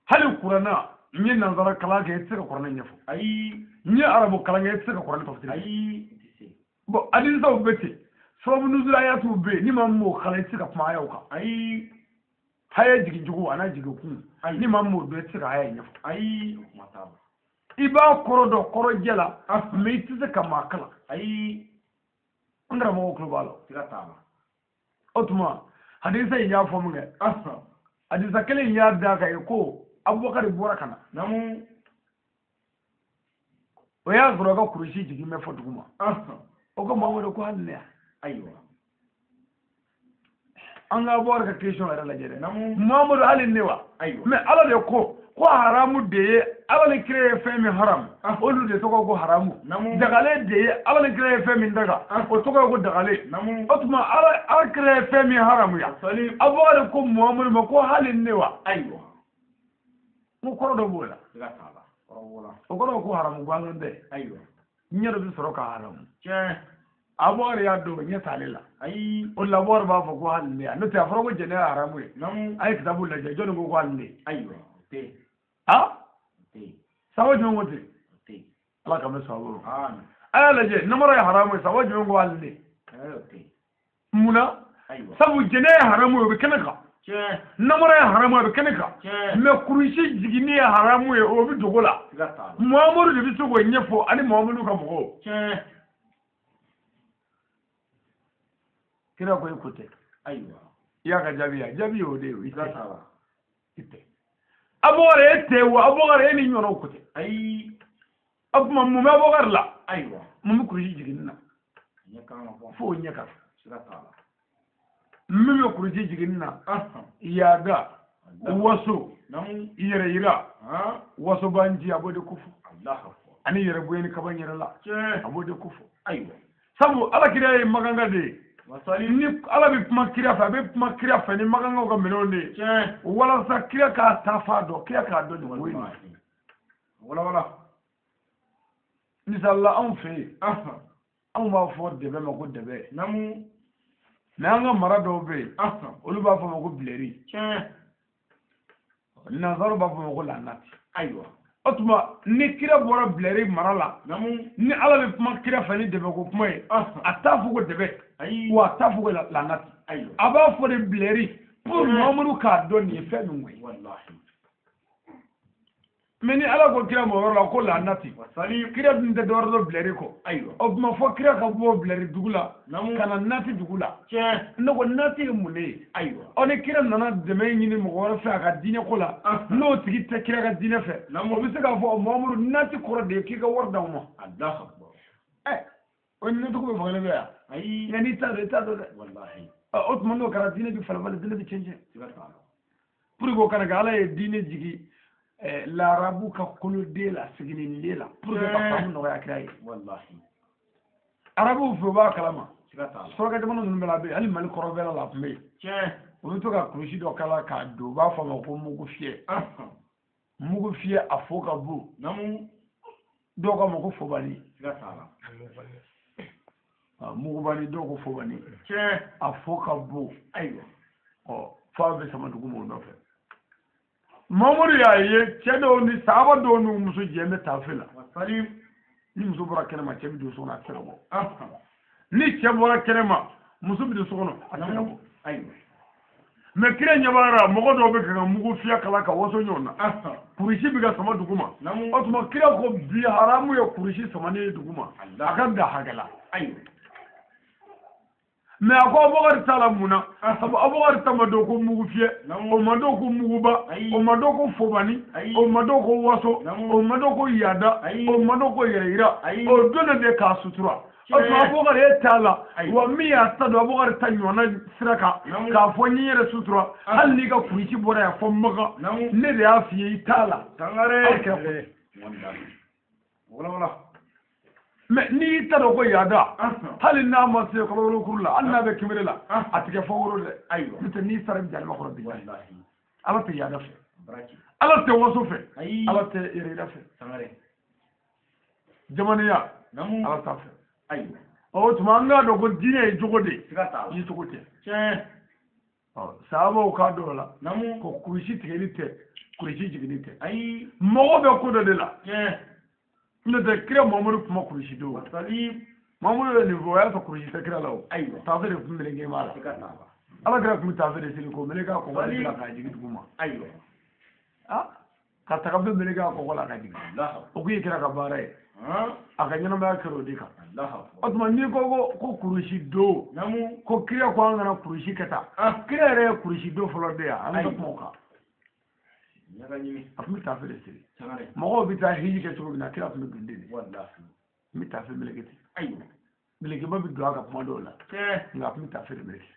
Hali kuranna, n ye nansara kalan kɛ, i tɛ se ka kuranɛ ɲɛfɔ. Ayi. N ye arabu kalan kɛ, i tɛ se ka kuranɛ tafsiri kɛ. Ayi. I tɛ se. Bon, hadisaw bɛ ten, sababu nuzul ayatiw bɛ yen, ni maa min m'o kalan, i tɛ se ka kuma ayaw kan. Ayi. Haya jigin cogo a n'a jigin kun, Ayi. ni maa min m'o dɔn, i tɛ se ka haya ɲɛfɔ. Ayi. O kuma t'a la. I b'a kɔrɔ dɔn kɔrɔjɛ la, mais i tɛ se ka maa kalan. Ayi. An karamɔgɔw tulo b'a la. Siga t'a la. O tuma, hadisa in y'a fɔ min kɛ, hadisa kelen in y'a d'a kan ye ko Abubakari bɔra ka na. Naamu. O y'a sɔrɔ a ka kurusi jigin bɛ fɔ duguma. O ko Muhamadu ko hali ne ya. Ayiwa. An ka Abubakari ka question yɛrɛ lajɛ dɛ. Naamu. Muhamadu hali ne wa? Ayiwa. Mais Ala de ko ko haramu de ye, Ala ni kira ye fɛn min haramu, olu de tɔgɔ ko haramu. Naamu. Dagalen de ye, Ala ni kira ye fɛn min daga, o tɔgɔ ye ko dagalen. Naamu. O tuma Ala kira ye fɛn min haramu ya. Salim. Abubakari ko Muhamadu ma ko hali ne wa? Ayiwa. N ko kɔrɔ dɔ b'o la. Siga t'a la. Kɔrɔ b'o la. O kɔrɔ ko haramu gansan tɛ. Ayiwa. Ɲɛ dɔ bɛ sɔrɔ ka haramu. Tiɲɛ. Abubakari y'a dɔn ɲɛ t'ale la. Ayi. O de la Abubakari b'a fɔ ko hali ne ya. N'o tɛ a fɔra ko jɛnɛya ye haramu ye. Naamu. A ye kitabu lajɛ, jɔnni ko ko hali ne? Ayiwa. O tɛ yen. A? O tɛ yen. Sababu jumɛn ko ten? O tɛ yen. Ala ka mɛn sababu ma. Amin. A y'a lajɛ, namara ye haramu ye, sababu jumɛn ko hali ne? O tɛ yen. Munna? Ayiwa. Sabu jɛnɛya ye haramu ye, o bɛ kɛnɛ kan. Tiɲɛ. Namara ye haramu ye, a bɛ kɛnɛ kan. Tiɲɛ. Mais kurusi jiginni ye haramu ye, o bɛ dogo la. Siga t'a la. Muhamadu de bɛ se k'o ɲɛfɔ ani Muhamadu ka mɔgɔw. Tiɲɛ. Kira ko e ko tɛ. Ayiwa. I y'a ka jaabi ye, jaabi y'o de ye, i Siga tɛ. t'a la. I tɛ. Abubakari e tɛ wa, Abubakari e ni ɲɔgɔnnaw ko tɛ. Ayi. O tuma mun bɛ Abubakari la? Ayiwa. Mun bɛ kurusi jiginni na? Ɲɛ kan ka bɔ. F'o ɲɛ ka fɔ. Siga t'a la. Min bɛ kurusi jiginni na, yaada, waso, Naamu. yɛrɛ yira, Han. wasobanji a b'o de ko fɔ. Allahu akbar. Ani yɛrɛ bonya ni kaba yɛrɛ la, Tiɲɛ. a b'o de ko fɔ. Ayiwa. Sabu Ala kira ye maganga de ye. Wasali. Ni Ala bɛ kuma kira fɛ, a bɛ kuma kira fɛ ni magangaw ka minɛnw de ye. Tiɲɛ. Walasa kira k'a ta fa dɔn, kira k'a dɔn nin ko in na. Wallahi. Wala wala. Misali la anw fɛ yen, anw b'a fɔ dɛbɛ ma ko dɛbɛ. Mais an ka mara dɔw bɛ yen, olu b'a fɔ ma ko bileri. Nanzaraw b'a fɔ ma ko lanati. Ayiwa. O tuma ni kira bɔra bileri mara la, ni Ala bɛ kuma kira fɛ ni dɛbɛ ko kuma ye, a t'a fɔ ko dɛbɛ, wa a t'a fɔ ko lanati. A b'a fɔ de bileri pour Mamadu k'a dɔn nin ye fɛn min ye. Mais ni Ala ko kira ma o yɔrɔ la ko lanati, kira dun tɛ dɔwɛrɛ dɔn bileri kɔ. O tuma fɔ kira ka bɔ bileri dugu la ka na nati dugu la. Ne ko nati ye mun de ye? Ɔ ni kira nana dɛmɛ ɲini mɔgɔ wɛrɛ fɛ a ka diinɛ ko la, n'o tigi tɛ kira ka diinɛ fɛ, o bɛ se k'a fɔ Mamadu nati kɔrɔ de ye k'i ka wari d'anw ma. O ni tɔgɔ bɛ fagalen bɛ yan. Nka n'i t'a dɔn, i t'a dɔn dɛ. O tuma n'o kɛra diinɛ bɛ falen falen, diinɛ bɛ cɛn cɛn. Pour que o kana kɛ, Ala ye diinɛ jigin l'arabu ka koloden la, siginiden la, pour que ka faamu nɔgɔya kira ye. Arabuw fɛ u b'a kalama. Suraka jamana ninnu bɛɛ la a bɛ yen, hali Mali kɔrɔnfɛla la a tun bɛ yen. U bɛ to ka kulusi dɔ kala k'a don, u b'a fɔ a ma ko mugu fiyɛ. Mugu fiyɛ a fo ka bon. Dɔw k'a ma ko fobani. Mugubani, dɔw ko fobani. A fo ka bon. Ɔ f'a bɛ sama dugu ma o nɔfɛ. Mamadu y'a ye cɛ dɔw ni sahaba dɔw n'u muso jɛ bɛ taafe la. Ni muso bɔra kɛnɛma, cɛ bɛ don so kɔnɔ, a tɛ se ka bɔ. Ni cɛ bɔra kɛnɛma, muso bɛ don so kɔnɔ, a tɛ se ka bɔ. Mais kira ɲɛ b'a la, mɔgɔ dɔw bɛ ka mugu fiyɛ kala ka waso ɲɔgɔn na. Kurusi bɛ ka sama dugu ma. O tuma kira ko bi haramu ye kurusi samani ye dugu ma. A ka dan hakɛ la. Mais a ko Abubakari t'a la mun na? Sabu Abubakari ta ma dɔn ko mugu fiyɛ, o ma dɔn ko muguba, o ma dɔn ko fobani, o ma dɔn ko waso, o ma dɔn ko yaada, o ma dɔn ko yɛrɛyira. O donna de k'a sutura. O tuma Abubakari e t'a la, wa min y'a ta don Abubakari ta ɲɔgɔnna sira kan, k'a fɔ n ye n yɛrɛ sutura, hali n'i ka kurusi bɔra yan fɔ Makan, ne de y'a f'i ye i t'a la. Mais n'i y'i ta dɔn ko yaada, hali n'a ma se kɔlɔlɔkuru la, hali n'a bɛ kinbere la, a tɛ kɛ fɔ woro dɛ. N'o tɛ n'i sara i bɛ jahanama kɔrɔ bi. Ala tɛ yaada fɛ, Ala tɛ waso fɛ, Ala tɛ yɛrɛyira fɛ. Jamanaya, Ala t'a fɛ. O tuma an k'a dɔn ko diinɛ ye jogo de ye, ye cogo tɛ. Sahabaw k'a dɔn o la ko kurusi tigɛli tɛ, kurusi jiginni tɛ. Mɔgɔ bɛ ko dɔ de la. N'o tɛ kira Mamadu kuma kurusi don. Mamadu ye nin fɔ, o y'a sɔrɔ kurusi tɛ kira la o. Taafe de tun meleke b'a la. Ala kira tun bɛ taafe de siri k'o meleke a kɔgɔ la k'a jigin dugu ma. Ka tagafe meleke a kɔgɔ la ka jigin. O kun ye kira ka baara ye. A ka ɲɛnamaya kɛra o de kan. O tuma n'i ko ko kurusi don, ko kira ko an kana kurusi kɛ tan. Kira yɛrɛ ye kurusi don fɔlɔ de yan, an ka kuma o kan. A tun bɛ taafe de siri. Mɔgɔw bɛ taa hiji kɛ cogo min na, kira tun bɛ don de. N bɛ taafe meleke ten. Melekeba bɛ don a ka kuma dɔw la, nka a tun bɛ taafe de meleke.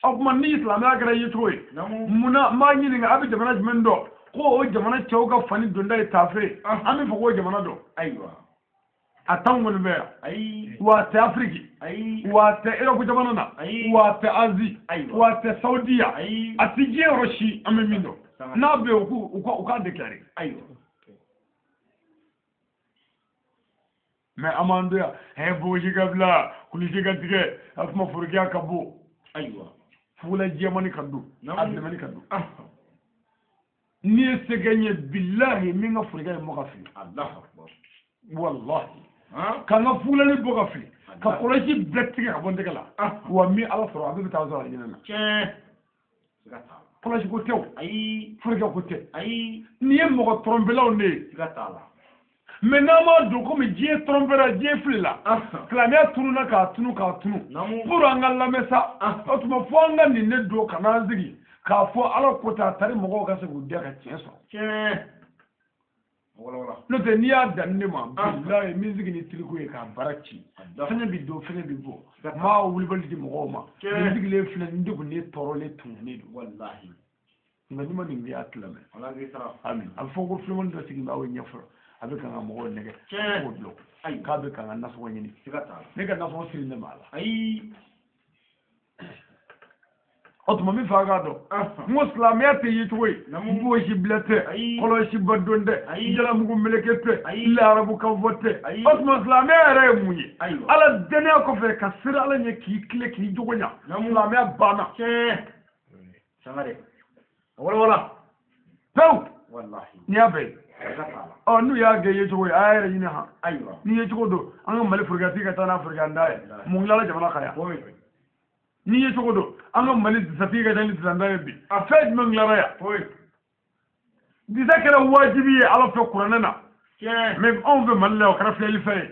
O tuma ni silamɛya kɛra ye cogo ye, munna n b'a ɲininka, a bɛ jamana jumɛn dɔn ko o jamana cɛw ka fani donda ye taafe ye? An bɛ fɔ k'o jamana dɔn. A t'anw kɔni bɛ yan. Wa a tɛ Afiriki. Wa a tɛ Erɔpu jamana na. Wa a tɛ Azi. Wa a tɛ Saudiya. A tɛ diɲɛ yɔrɔ si an bɛ min dɔn. N'a bɛ yen, u k'a déclarer. Mais an b'an to yan, bogosi ka bila, kulusi ka tigɛ, a kuma forokiya ka bon. Fugula jɛmani ka don, a bilenmani ka don. N'i ye se kɛ n ye, bilahi min ka forokiya ye mɔ ka fili. Wallahi. Ka n ka fugulani bɔ ka fili, ka kɔlɔsi bɛɛ tigɛ ka bɔ n tɛgɛ la. Wa min Ala sɔrɔ, a bɛɛ bɛ taa sɔrɔ alijinɛ na. Kɔlɔsi ko tɛ o, forokiya ko tɛ. N'i ye mɔgɔ tɔrɔnpelaw de ye. Mais n'an m'a dɔn komi diɲɛ tɔrɔnpela, diɲɛ filila, silamɛya tununa k'a tunu k'a tunu. Pour an ka lamɛn sa, o tuma fo an ka nin de don ka n'an sigi k'a fɔ Ala ko ta tari mɔgɔw ka se k'u dɛ ka tiɲɛ sɔrɔ. N'o tɛ n'i y'a dan ne ma, bilahi min sigi ni tiriko ye k'a baara ci, fɛngɛ bɛ don, fɛngɛ bɛ bɔ, n b'a wulibali di mɔgɔw ma. Nin sigilen filɛ, nin degunnen tɔɔrɔlen tununnen don. Nka n'i ma nin kɛ, a tɛ lamɛn. Amin. A bɛ fɔ ko filemani dɔ sigi bɛ aw ɲɛ fɔlɔ, a bɛ kan ka mɔgɔw nɛgɛ, k'o dulɔ, k'a bɛ kan ka nasɔngɔ ɲini. Ne ka nasɔngɔ siri ne ma a la. O tuma min fɛ a k'a dɔn n ko silamɛya tɛ ye cogo ye, bosi bila tɛ, kɔlɔsi ba don tɛ, jalamugu meleke tɛ, larabu kan fɔ tɛ. O tuma silamɛya yɛrɛ ye mun ye? Ala dɛnɛya kɔfɛ ka siran Ala ɲɛ, k'i tile, k'i jogo ɲa, silamɛya banna. Sangare wala wala pewu. N'i y'a bɛɛ ye, ɔ n'u y'a kɛ ye cogo ye, a y'a yɛrɛ ɲini han. N'i ye cogo don, an ka Mali forokiyatigi ka taa n'a forokiyanda ye, mun tilala jamana kan yan? N'i ye cogo don, an ka Mali disatigi ka taa ni disanda ye bi, a fɛn jumɛn tilara yan? Disa kɛra wajibi ye Ala fɛ kuranɛ na, mais anw fɛ Mali la o kɛra filɛli fɛn ye.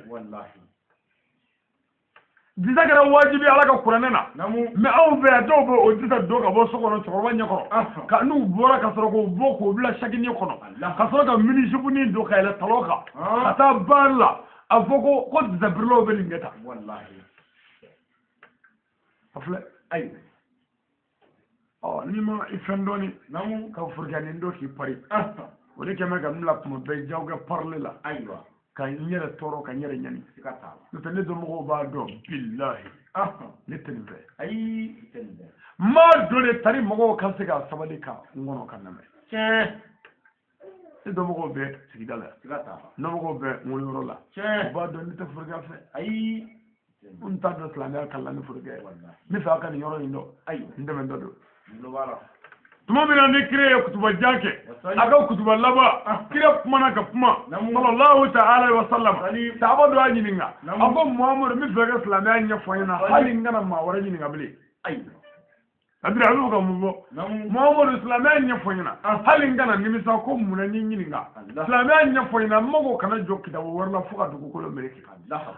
Disa kɛra wajibi ye Ala ka kuranɛ na, mais anw fɛ yan dɔw bɛ o disa don ka bɔ so kɔnɔ cɛkɔrɔba ɲɛkɔrɔ, ka n'u bɔra ka sɔrɔ k'o bɔ k'o bila sakini kɔnɔ, ka sɔrɔ ka mini-jupe don ka yɛlɛ talon kan ka taa baara la, a fɔ ko disa birilaw bɛ nin kɛ tan. A filɛ, ayiwa, ɔ n'i ma i fɛn dɔɔni ka forokiyani dɔ k'i pari, o de kɛn bɛ ka n bila kuma bɛɛ jagoya parle la, ka n yɛrɛ tɔɔrɔ, ka n yɛrɛ ɲani. N'o tɛ ne dɔnbagaw b'a dɔn bilahi ne tɛ nin fɛ. N b'a dɔn de tari mɔgɔw ka se ka sabali ka n kɔnɔ ka lamɛn. Ne dɔnbagaw bɛ sigida la, n dɔnbagaw bɛ n woloyɔrɔ la, u b'a dɔn ne tɛ forokiya fɛ. N t'a dɔn silamɛya kalan ni forokiya ye. N bɛ fɛ a ka nin yɔrɔ in dɔn, n dɛmɛ dɔ don. Tuma min na ni kira ye kutuba jan kɛ, a ka kutuba laban, kira kumana ka kuma sallallahu ta'ala wa sallam, sahaba dɔ y'a ɲininka, a ko Muhamadu, n bɛ fɛ ka silamɛya ɲɛfɔ n ɲɛna, hali n kana maa wɛrɛ ɲininka bilen. Adira a bɛ ka mun fɔ? Muhamadu, silamɛya ɲɛfɔ n ɲɛna, hali n kana nimisa ko mun na n y'i ɲininka. Silamɛya ɲɛfɔ n ɲɛna, n mago kana jɔ kitabu wɛrɛ la fo ka dugukolo meleke.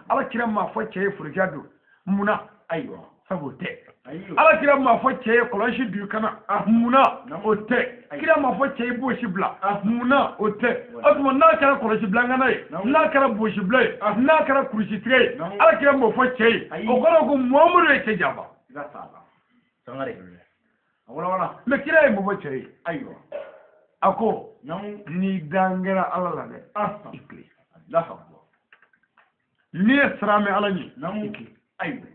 Ala kira m'a fɔ cɛ ye forokiya don mun na? Ayiwa, sabu o tɛ. Ala kira m'a fɔ cɛ ye kɔlɔsi don i kana mun na? O tɛ. Kira m'a fɔ cɛ ye bosi bila mun na? O tɛ. O tuma n'a kɛra kɔlɔsi bilankana ye, n'a kɛra bosi bila ye, n'a kɛra kurusi tigɛ ye, Ala kira m'o fɔ cɛ ye. O kɔrɔ ko Muhamadu ye cɛ janfa. Mais kira ye mun fɔ cɛ ye? Ayiwa, a ko n'i dan kɛra Ala la dɛ, i tile. N'i ye sira mɛn Ala ɲɛ, i tile. Ayiwa,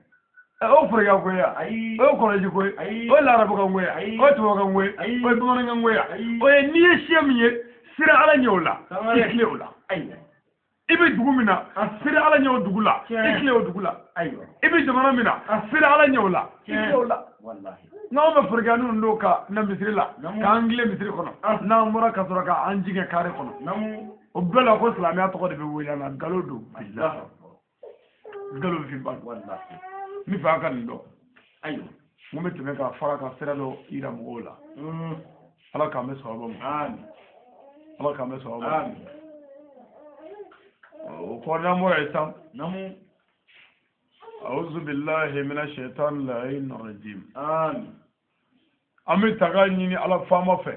o forokiya ko ye, o ye kɔlɔsi ko ye, o ye larabukan ko ye, o ye tubabukan ko ye, o ye bamanankan ko ye, o ye n'i ye siya min ye, sira Ala ɲɛ o la, i tile o la. I bɛ dugu min na, sira Ala ɲɛ o dugu la, i tile o dugu la. I bɛ jamana min na, sira Ala ɲɛ o la, i tile o la. N'anw bɛ forokiya ninnu don ka na misiri la, k'an tilen misiri kɔnɔ, n'an bɔra ka sɔrɔ k'an jigin kare kɔnɔ, o bɛɛ la ko silamɛya tɔgɔ de bɛ wele an na. Nkalon don, bilahi nkalon finba don. N bɛ fɛ a ka nin dɔn. Ayiwa, n ko n bɛ tɛmɛ ka fara ka sira dɔ yira mɔgɔw la. Ala k'an bɛ sababa ma. Ala k'an bɛ sababa ma. O kɔ n'an bɔra yen sisan, a'udhu billahi minash shaitani la'in rajim. An bɛ taga ɲini Ala faama fɛ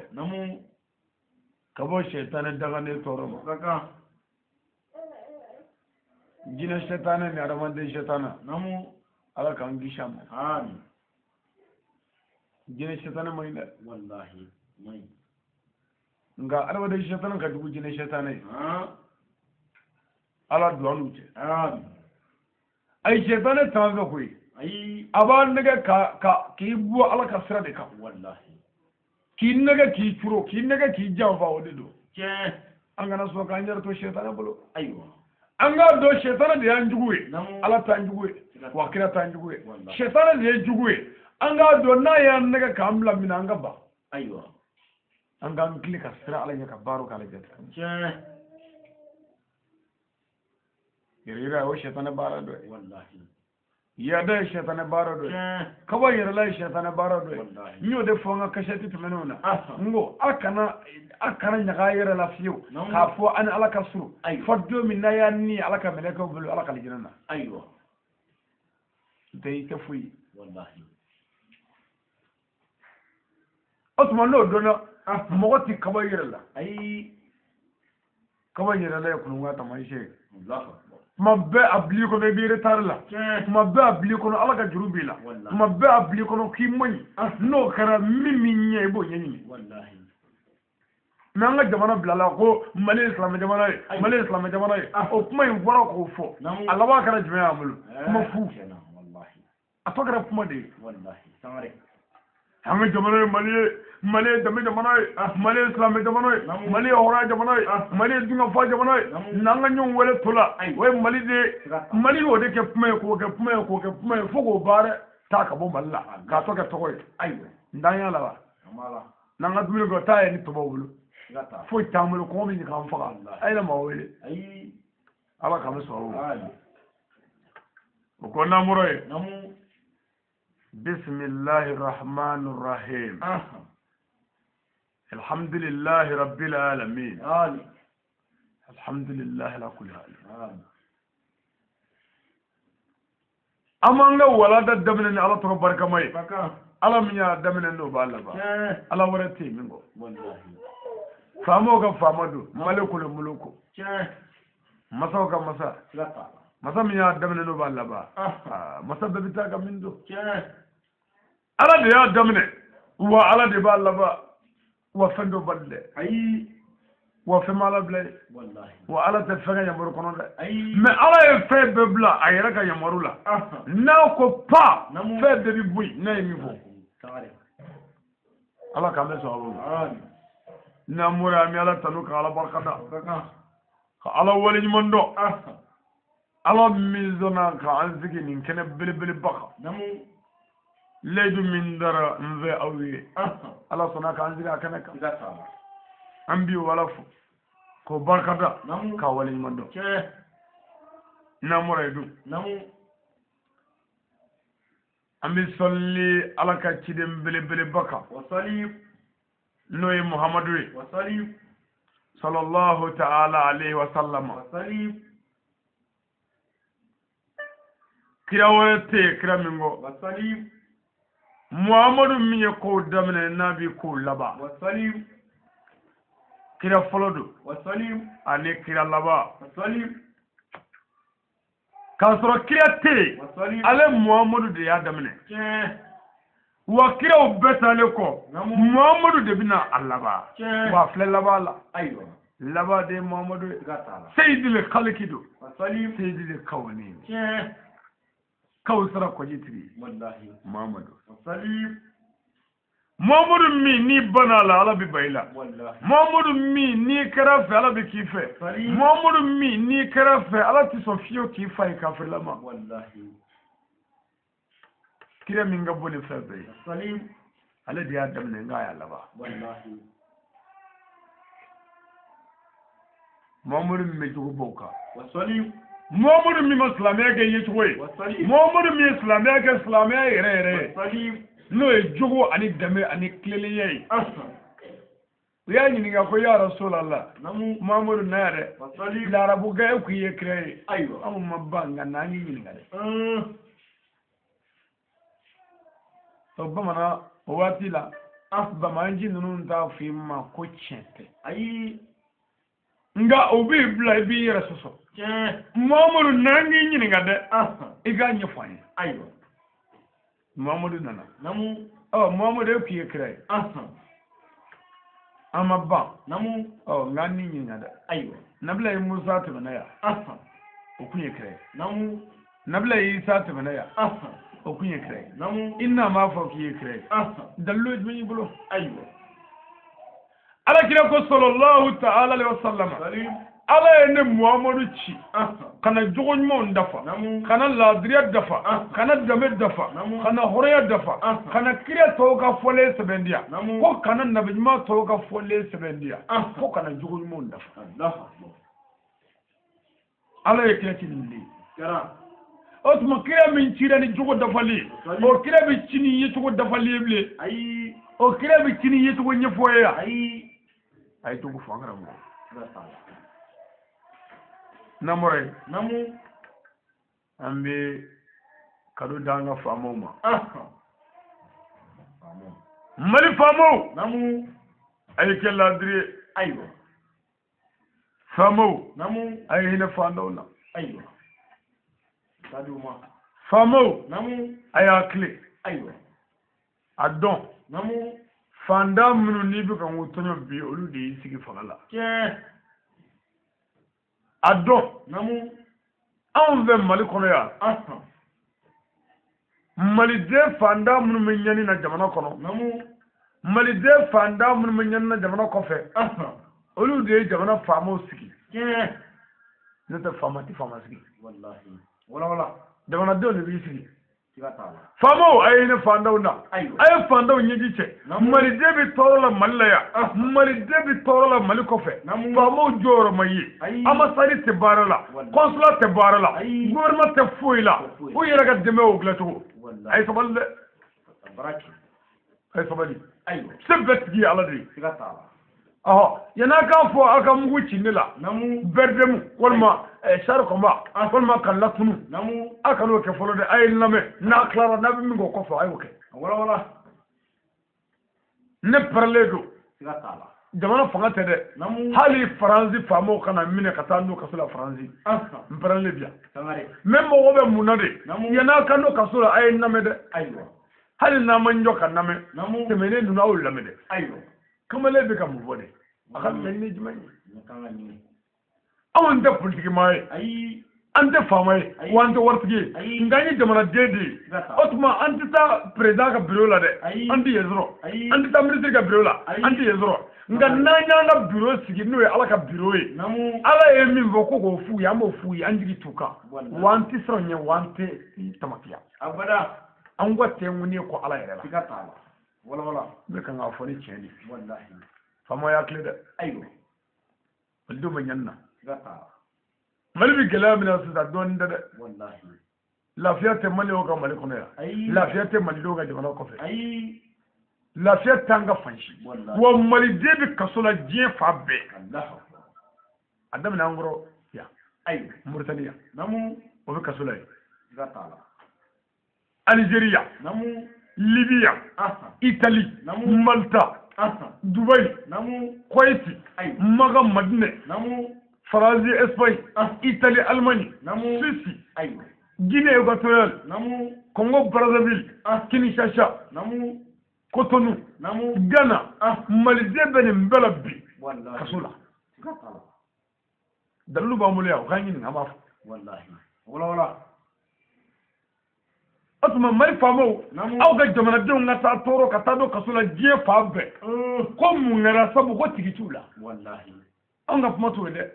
ka bɔ sɛtanɛ daganen tɔɔrɔ ma. Jinɛ sɛtanɛ ni adamaden sɛtanɛ, Ala k'an kisi a ma. Jinɛ sɛtanɛ man ɲi dɛ, nka adamaden sɛtanɛ ka jugu jinɛ sɛtanɛ ye. Ala don an n'u cɛ. Ayi, sɛtanɛ t'an fɛ koyi, a b'a nɛgɛ ka k'i bɔ Ala ka sira de kan, k'i nɛgɛ k'i curo, k'i nɛgɛ k'i janfa, o de don. An kana sɔn k'an yɛrɛ to sɛtanɛ bolo. An k'a dɔn sɛtanɛ de y'an jugu ye, Ala t'an jugu ye, wa kira t'an jugu ye, sɛtanɛ de ye jugu ye. An k'a dɔn n'a y'an nɛgɛ k'an bila min na, an ka ban. An k'an tile ka sira Ala ɲɛ ka baaraw k'ale jate. Yɛrɛ yira o sɛtanɛ baara dɔ ye. Yada ye sɛtanɛ baara dɔ ye. Kaba yɛrɛla ye sɛtanɛ baara dɔ ye. N y'o de fɔ an ka kasɛti tɛmɛnenw na. N ko a kana ɲaga a yɛrɛ la fiyewu k'a fɔ an ni Ala ka surun fɔ don min n'a y'a ni Ala ka mɛlɛkɛw bolo Ala ka alijinɛ na. N tɛ i tɛ foyi ye. O tuma n'o dɔnna, mɔgɔ tɛ kaba yɛrɛ la. Kaba yɛrɛ la ye kulunka taamasiyɛn ye. Kuma bɛɛ a bil'i kɔnɔ i b'i retard la, kuma bɛɛ a bil'i kɔnɔ Ala ka juru b'i la, kuma bɛɛ a bil'i kɔnɔ k'i man ɲi. N'o kɛra min b'i ɲɛ i b'o ɲɛɲini. Mais an ka jamana bilala ko Mali ye silamɛ jamana ye, Mali ye silamɛ jamana ye, o kuma in bɔra k'o fɔ, a laban kɛra jumɛn y'an bolo? Kuma fu. A tɔ kɛra kuma de ye. An ka jamana ye Mali ye, Mali ye danbe jamana ye, Mali ye silamɛ jamana ye, Mali ye hɔrɔnya jamana ye, Mali ye dunkafa jamana ye. N'an ka ɲɔgɔn wele to la, o ye Mali de ye. Mali y'o de kɛ kuma ye, k'o kɛ kuma ye, k'o kɛ kuma ye, fo k'o baara taa ka bɔ Mali la, k'a tɔ kɛ tɔgɔ ye. N t'an y'a laban. N'an ka dumuni kɛ, taa ye ni tɔbaw bolo. Foyi t'an bolo, kɔngɔ bɛ ɲini k'an faga. A ye na maa wele. Ala k'an bɛ sɔrɔ o. O ko n'an bɔra yen. Bisimilahi rahmani rahim. Alhamdulilahi rabbil alamin. Alhamdulilahi ala kulli hal. An b'an ka walanda daminɛ ni Ala tɔgɔ barikama ye. Ala min y'a daminɛ n'o b'a laban. Ala wɛrɛ tɛ yen min kɔ. Faamaw ka faama don, malikul muluku. Masaw ka masa. Masa min y'a daminɛ n'o b'a laban. Masa bɛɛ bɛ taa ka min don. Ala de y'a daminɛ, wa Ala de b'a laban. Wa fɛn dɔ bali dɛ. Wa fɛn ma Ala bila ye. Wa Ala tɛ fɛn ka yamaru kɔnɔ dɛ. Mais Ala ye fɛn bɛɛ bila a yɛrɛ ka yamaru la. N'a ko pa, fɛn bɛɛ bɛ bɔ yen n'a ye min fɔ. Ala k'an bɛ sɔn a ma. N'an bɔra an bɛ Ala tanu ka Ala barika da. Ka Ala waleɲuman dɔn. Ala min sɔnna k'an sigi nin kɛnɛ belebeleba kan. Layidu min dara n fɛ aw ye. Ala sɔnna k'an sigi a kɛnɛ kan. An bi o Ala fo. K'o barika da. K'a waleɲuman dɔn. N'an bɔra yen dun. An bɛ sɔli Ala ka ciden belebeleba kan. N'o ye Muhamadu ye. Sallallahu ta'ala alayhi wa sallama. Kira wɛrɛ tɛ yen kira min kɔ. Muhamadu min ye kow daminɛ n'a bɛ kow laban. Kira fɔlɔ don. Ani kira laban. K'a sɔrɔ kira tɛ yen, ale Muhamadu de y'a daminɛ. Wa kiraw bɛɛ taalen kɔ, Muhamadu de bɛna a laban. Wa a filɛ laban la. Laban de ye Muhamadu ye. Seyidil kaliki don. Seyidil kawuni. Kawusara kɔjitigi. Muhamadu. Muhamadu min n'i banna a la, Ala bɛ ban i la. Muhamadu min n'i kɛra fɛ, Ala bɛ k'i fɛ. Muhamadu min n'i kɛra fɛ, Ala tɛ sɔn fiyewu k'i fa ye kafirilama. Kira min ka bon ni fɛn bɛɛ ye, ale de y'a daminɛ nk'a y'a laban. Muhamadu min bɛ jogo bɔ o kan. Muhamadu min ma silamɛya kɛ yecogo ye. Muhamadu min ye silamɛya kɛ silamɛya yɛrɛ yɛrɛ ye. N'o ye jogo ani danbe ani tilennenya ye. U y'a ɲininka ko ya Rasulallah, Muhamadu na yɛrɛ, larabukɛ e k'i ye kira ye. Anw ma ban nka n'an y'i ɲininka dɛ. O bamanan o waati la, bamanji ninnu t'a fɔ i ma ko tiɲɛ tɛ. Nka o b'i bila i b'i yɛrɛ sɔsɔ. Muhamadu n'an k'i ɲininka dɛ, i k'a ɲɛfɔ an ye. Muhamadu nana. Muhamadu e k'i ye kira ye. An ma ban. Nka an n'i ɲininka dɛ. Nabila ye Musa tɛmɛna yan. O kun ye kira ye. Nabila ye Isa tɛmɛna yan. O kun ye kira ye. I n'a m'a fɔ k'i ye kira ye. Dalilu ye jumɛn y'i bolo? Ala kira ko sallallahu ta'ala alayhi wa sallam. Ala ye ne Muhamadu ci ka na jogo ɲumanw dafa, ka na laadiriya dafa, ka na danbe dafa, ka na hɔrɔnya dafa, ka na kira tɔw ka fɔlen sɛbɛn diya, ko ka na nabi ɲuman tɔw ka fɔlen sɛbɛn diya, ko ka na jogo ɲumanw dafa. Ala ye kira ci nin de ye. O tuma kira min cira ni jogo dafali ye, o kira bɛ ci ni yecogo dafali ye bilen. O kira bɛ ci ni yecogo ɲɛfɔ ye yan. A ye jogo fɔ an karamɔgɔ. N'an bɔra yen, an bɛ kado d'an ka faamaw ma. Mali faamaw, a ye kɛ laadiri ye. Faamaw, a ye hinɛ faantanw na. Faamaw, a y'a tile. A dɔn. Faantan minnu n'i bɛ ka n tɔɲɔ bi, olu de y'i sigi fanga la. A dɔn. Anw fɛ Mali kɔnɔ yan, Maliden fantan minnu bɛ ɲani na jamana kɔnɔ, maliden fantan minnu bɛ ɲani na jamana kɔfɛ, olu de ye jamana faamaw sigi. N'o tɛ faama tɛ faama sigi. Jamanadenw de b'i sigi. Faamaw a ye ne fantanw na, a ye fantanw ɲɛji cɛ. Maliden bɛ tɔɔrɔ la Mali la yan, maliden bɛ tɔɔrɔ la Mali kɔfɛ. Faamaw jɔyɔrɔ ma ye, ambassade tɛ baara la, consulat tɛ baara la, gouvernement tɛ foyi la. U yɛrɛ ka denbayaw dilancogo. A ye sabali dɛ, a ye sabali. Se bɛɛ tigi ye Ala de ye. Ɔhɔ, yan'a k'a fɔ aw ka mugu ci ne la, bɛridɛmu walima sari kɔnba walima ka latunu, aw kan'o kɛ fɔlɔ dɛ. A ye n lamɛn, n'a tilara n'a bɛ min kɛ o kɔfɛ a y'o kɛ. Ne pɛrɛlen don, jamana fanga tɛ dɛ. Hali Faransi faamaw kana minɛ ka taa n'o kaso la Faransi, n pɛrɛlen bi yan. Mɛ mɔgɔ bɛ mun na de, yan'a ka n'o kaso la a ye n lamɛn dɛ. Hali n'an ma n jɔ ka lamɛn, tɛmɛnen ninnu aw lamɛn dɛ. Kamalen bɛ ka mun fɔ de, a ka laɲini jumɛn ye? Anw tɛ politikimaa ye, an tɛ faama ye, wa an tɛ waritigi ye, nka an ye jamanaden de ye. O tuma an tɛ taa président ka bureau la dɛ, an tɛ yen sɔrɔ. An tɛ taa ministre ka bureau la, an tɛ yen sɔrɔ. Nka n'an y'an ka bureau sigi, n'o ye Ala ka bureau ye, Ala ye min fɔ ko k'o f'u ye, an b'o f'u ye, an jigi t'u kan. Wa an tɛ siran ɲɛ, wa an tɛ tamatiya. An ka tɛ ŋuni ko Ala yɛrɛ la. N bɛ kan k'a fɔ ni tiɲɛ de ye. Faama y'a tile dɛ. Malidenw bɛ ɲani na. Mali bɛ gɛlɛya min na sisan dɔɔnin tɛ dɛ. Lafiya tɛ maliyɛnw ka Mali kɔnɔ yan, lafiya tɛ malidenw ka jamana kɔfɛ, lafiya t'an ka fan si. Wa maliden bɛ kaso la diɲɛ fan bɛɛ. A daminɛ an kɔrɔ yan, Moritani yan, o bɛ kaso la yen, Algérie yan, Libye, Italie, Malta, Dubaï, Kuwait, Maga, Madinɛ, Faransi, Espagne, Italie, Allemagne, Suisse, Guinée équatoriale, Congo Brazzaville, Kinshasa, Cotonou, Ghana, maliden bɛ nin bɛɛ la bi kaso la. Dalilu b'an bolo yan, o k'an ɲininka, an b'a fɔ. O tuma Mali faamaw, aw ka jamanadenw ka taa tɔɔrɔ ka taa don kaso la diɲɛ fan bɛɛ. Ko mun kɛra sabu ko tigi t'u la. Anw ka kuma t'o ye dɛ.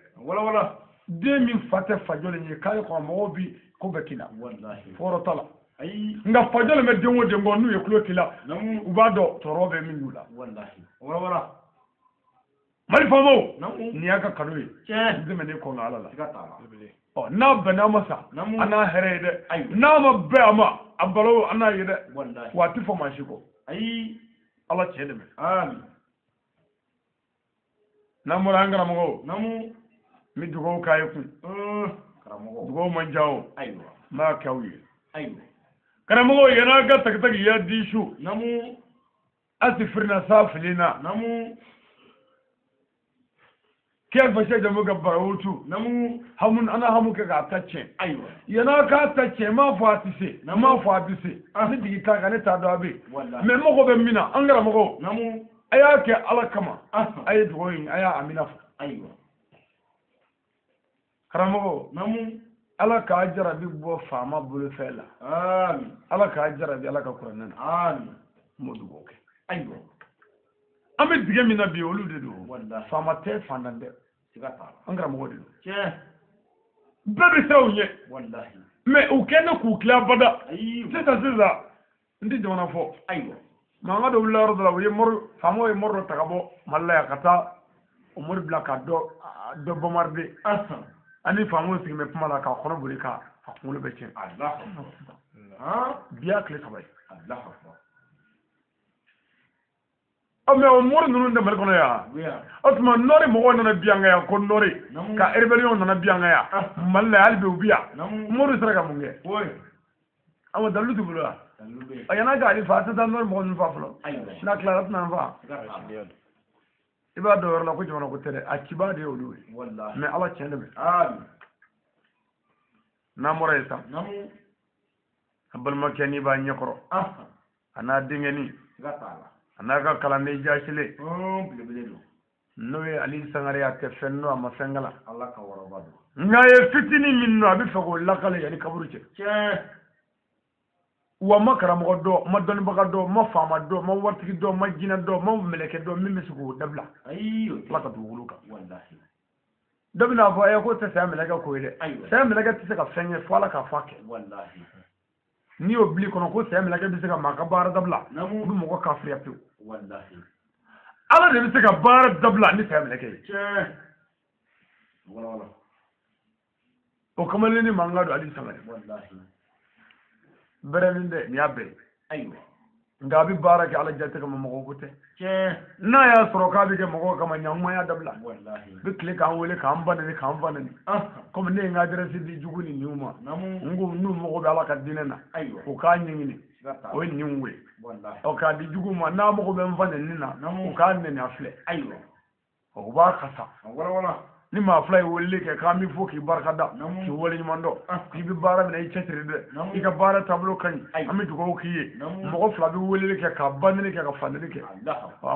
Den min fa tɛ fajɔlen ye, kare kɔnɔ mɔgɔw bi ko bɛɛ k'i la. Fɔlɔ t'a la. Nka fajɔlen bɛ den o den kɔ, n'u ye tulo k'i la, u b'a dɔn tɔɔrɔ bɛ min y'u la. Mali faamaw, nin y'a ka kanu ye. N tɛmɛnen kɔ Ala la. Ɔ n'a bɛnna a ma sa, an n'a hɛrɛ ye dɛ. N'a ma bɛn a ma, a balo an n'a ye dɛ. Wa a tɛ fɔ maa si kɔ. Ala tiɲɛ dɛmɛ. N'an bɔra an karamɔgɔw, n bɛ dugawu k'a ye kun. Dugawu man ca o, n b'a kɛ aw ye. Karamɔgɔw, yan'a ka tagi ya di su. A ti firina sa filina. Kɛ fasa jamu ka barawutu. Hamun ana hamu kɛ k'a ta tiɲɛ. Yan'a k'a ta tiɲɛ, n m'a fɔ a tɛ se, n m'a fɔ a bɛ se. Ne jigi t'a kan, ne t'a dɔn a bɛ yen. Mɛ n mago bɛ min na, an karamɔgɔw, a y'a kɛ Ala kama, a ye dugawu in, a y'a amina fɔ. Karamɔgɔ, Ala k'a jarabi bɔ faama bolofɛn la. Ala k'a jarabi Ala ka kuranɛ na. N b'o dugawu kɛ. An bɛ dingɛ min na bi, olu de don. Faama tɛ, fantan tɛ. An karamɔgɔ de don. Bɛɛ bɛ siran u ɲɛ. Mɛ u kɛlen bɛ k'u tila abada. Sisan sisan, n tɛ jamana fɔ. Mankan dɔ wulila yɔrɔ dɔ la, u ye mori, faamaw ye mori dɔ ta ka bɔ Mali la yan ka taa o mori bila ka dɔ bombarder. Ani faamaw sigilen bɛ kuma la k'a kɔnɔ boli k'a kunkolo bɛ tiɲɛ. Bi y'a tile 3 ye. Mɛ o mori ninnu tɛ Mali kɔnɔ yan. O tuma nɔri mɔgɔw nana bi an kan yan ko nɔri ka rébellion nana bi an kan yan Mali la hali bi u bi yan. Mori sera ka mun kɛ? Awa dalilu t'u bolo yan. A yan'a k'ale fa, a tɛ taa nɔri mɔgɔ ninnu fa fɔlɔ. N'a tilara a tɛna n fa. I b'a dɔn yɔrɔ la ko jamana ko tɛ dɛ, a cibaa de ye olu ye. Mɛ Ala tiɲɛ dɛmɛ. N'an bɔra yen sisan, a balimakɛ n'i b'a ɲɛkɔrɔ, a n'a denkɛnin, a n'a ka kalanden jasilen, n'o ye Ali Sangare, a tɛ fɛn dɔn, a ma fɛn kalan. Nka a ye fitinin min dɔn, a bɛ fɛ k'o lakale yanni kaburu cɛ. Wa ma karamɔgɔ dɔn, ma dɔnnibaga dɔn, ma faama dɔn, ma waritigi dɔn, ma jinɛ dɔn, ma mɛlɛkɛ dɔn min bɛ se k'o dabila. Ala ka dugukolo kan. Dɔ bɛna fɔ ɛ k'o tɛ saya mɛlɛkɛ ko ye dɛ. Saya mɛlɛkɛ tɛ se ka fɛn kɛ fo Ala k'a fɔ a kɛ. N'i y'o bil'i kɔnɔ ko saya mɛlɛkɛ bɛ se ka maa ka baara dabila, o bɛ mɔgɔ kafiriya pewu. Ala de bɛ se ka baara dabila ni saya mɛlɛkɛ ye. O kamalen ni mankan don Ali Sangare. Bɛrɛnin dɛ nin y'a bɛɛ ye. Nka a bɛ baara kɛ Ala jate kama mɔgɔw ko tɛ. N'a y'a sɔrɔ k'a bɛ kɛ mɔgɔw kama ɲankuma y'a dabila. Bɛ tile k'an wele k'an ba neni k'an fa neni. Komi ne ye n ka adresse di jugu ni ninw ma. N ko n'u mago bɛ Ala ka diinɛ na. U k'a ɲɛɲini. O ye ninw ye. Ɔ k'a di jugu ma n'a mago bɛ n fa neni na. U k'a neni a filɛ. O b'a kasa. Ni maa fila ye weleli kɛ k'an b'i fo k'i barika da k'i waleɲuman dɔn k'i bɛ baara min na i cɛsiri dɛ i ka baara taabolo ka ɲi an bɛ dugawu k'i ye mɔgɔ fila bɛ weleli kɛ ka ba neni kɛ ka fa neni kɛ an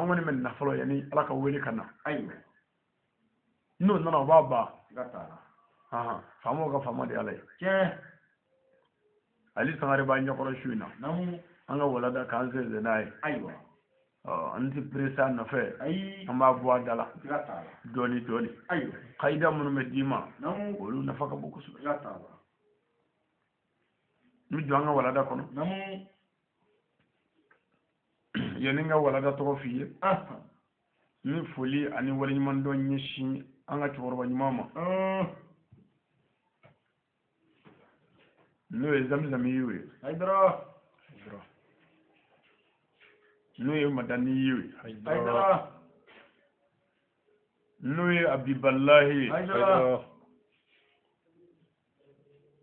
kɔni bɛ na fɔlɔ yanni Ala ka wele ka na n'o nana o b'a ban faamaw ka faama de ye Ala ye. Ali Sangare b'an ɲɛkɔrɔ su in na an ka walada k'an sensen n'a ye. An tɛ perese a nɔfɛ an b'a bɔ a da la dɔɔni dɔɔni kayida minnu bɛ d'i ma olu nafa ka bon kosɛbɛ. N bɛ jɔ an ka walada kɔnɔ yanni n ka walada tɔgɔ f'i ye n bɛ foli ani waleɲumandɔn ɲɛsin an ka cɛkɔrɔba ɲuman ma n'o ye Zamzami ye. N'o ye Madani ye. N'o ye Abibalahi ye.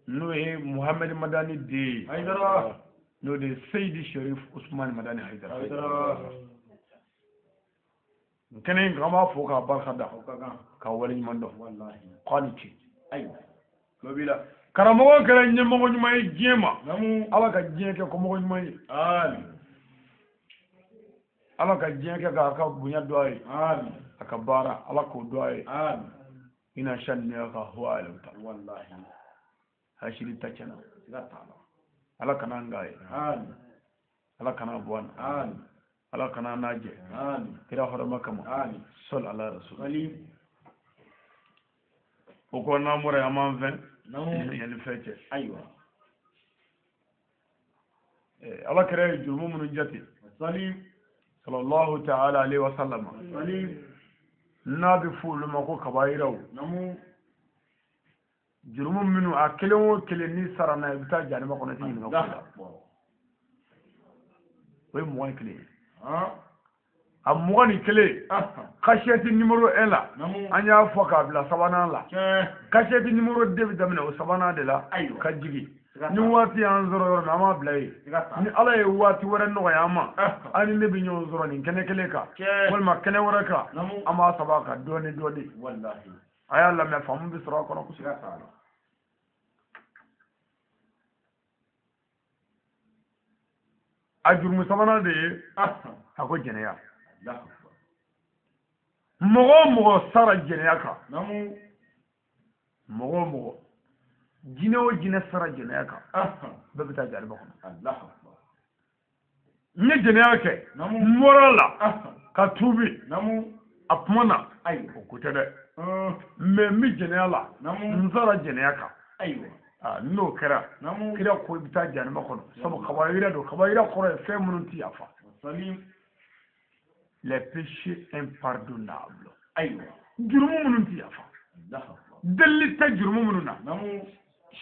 N'o ye Muhamɛdi Madani den ye. N'o de ye Seyidi Sherif Usumani Madani Hayidara. Kɛnɛ in kan an b'a fo k'a barika da k'a waleɲuman dɔn k'a ni ce. Karamɔgɔ kɛra ɲɛmɔgɔ ɲuman ye diɲɛ ma. Ala ka diɲɛ kɛ kɔmɔgɔ ɲuman ye. Ala ka diɲɛ kɛ k'a ka bonya dɔn a ye. A ka baara Ala k'o dɔn a ye. Ina sani ka huwa alauta. Hasiri ta tiɲɛna. Ala kana an k'a ye. Ala kana bɔ an na. Ala kana n'a jɛ. Kira hɔrɔma kama. Sɔli ala rasul. O kɔ n'an bɔra yen an b'an fɛn yanni fɛn cɛ. Ala kɛra ye jurumu minnu jate. Sallallahu ta'ala alayhi wa sallam. N'a bɛ fɔ olu ma ko kabayiraw. Jurumu minnu a kelen o kelen n'i sara n'a ye i bɛ taa jahanama kɔnɔ i tɛ ɲininka ko la. O ye 21 ye. A 21 kasiyɛti numéro 1 la an y'a fɔ k'a bila sabanan la. Kasiyɛti numéro 2 bɛ daminɛ o sabanan de la ka jigin. Ni waati y'an sɔrɔ yɔrɔ min an b'a bila yen. Ni Ala ye waati wɛrɛ nɔgɔya an ma an ni ne bɛ ɲɔgɔn sɔrɔ nin kɛnɛ kelen kan walima kɛnɛ wɛrɛ kan an b'a saba kan dɔɔni dɔɔni. A y'a lamɛn faamu bɛ sɔrɔ a kɔnɔ kosɛbɛ. A jurumu sabanan de ye a ko jɛnɛya. Mɔgɔ o mɔgɔ sara jɛnɛya kan. Mɔgɔ o mɔgɔ jinɛ o jinɛ sara jɛnɛya kan bɛɛ bɛ taa jahanama kɔnɔ. N ye jɛnɛya kɛ n bɔra a la ka tuubi a kuma na o ko tɛ dɛ mɛ n bɛ jɛnɛya la n sara jɛnɛya kan. N'o kɛra kira ko i bɛ taa jahanama kɔnɔ sabu kabayira don. Kabayira kɔrɔ ye fɛn minnu tɛ yafa. Les péchés impardonnables. Jurumu minnu tɛ yafa. Delili tɛ jurumu minnu na.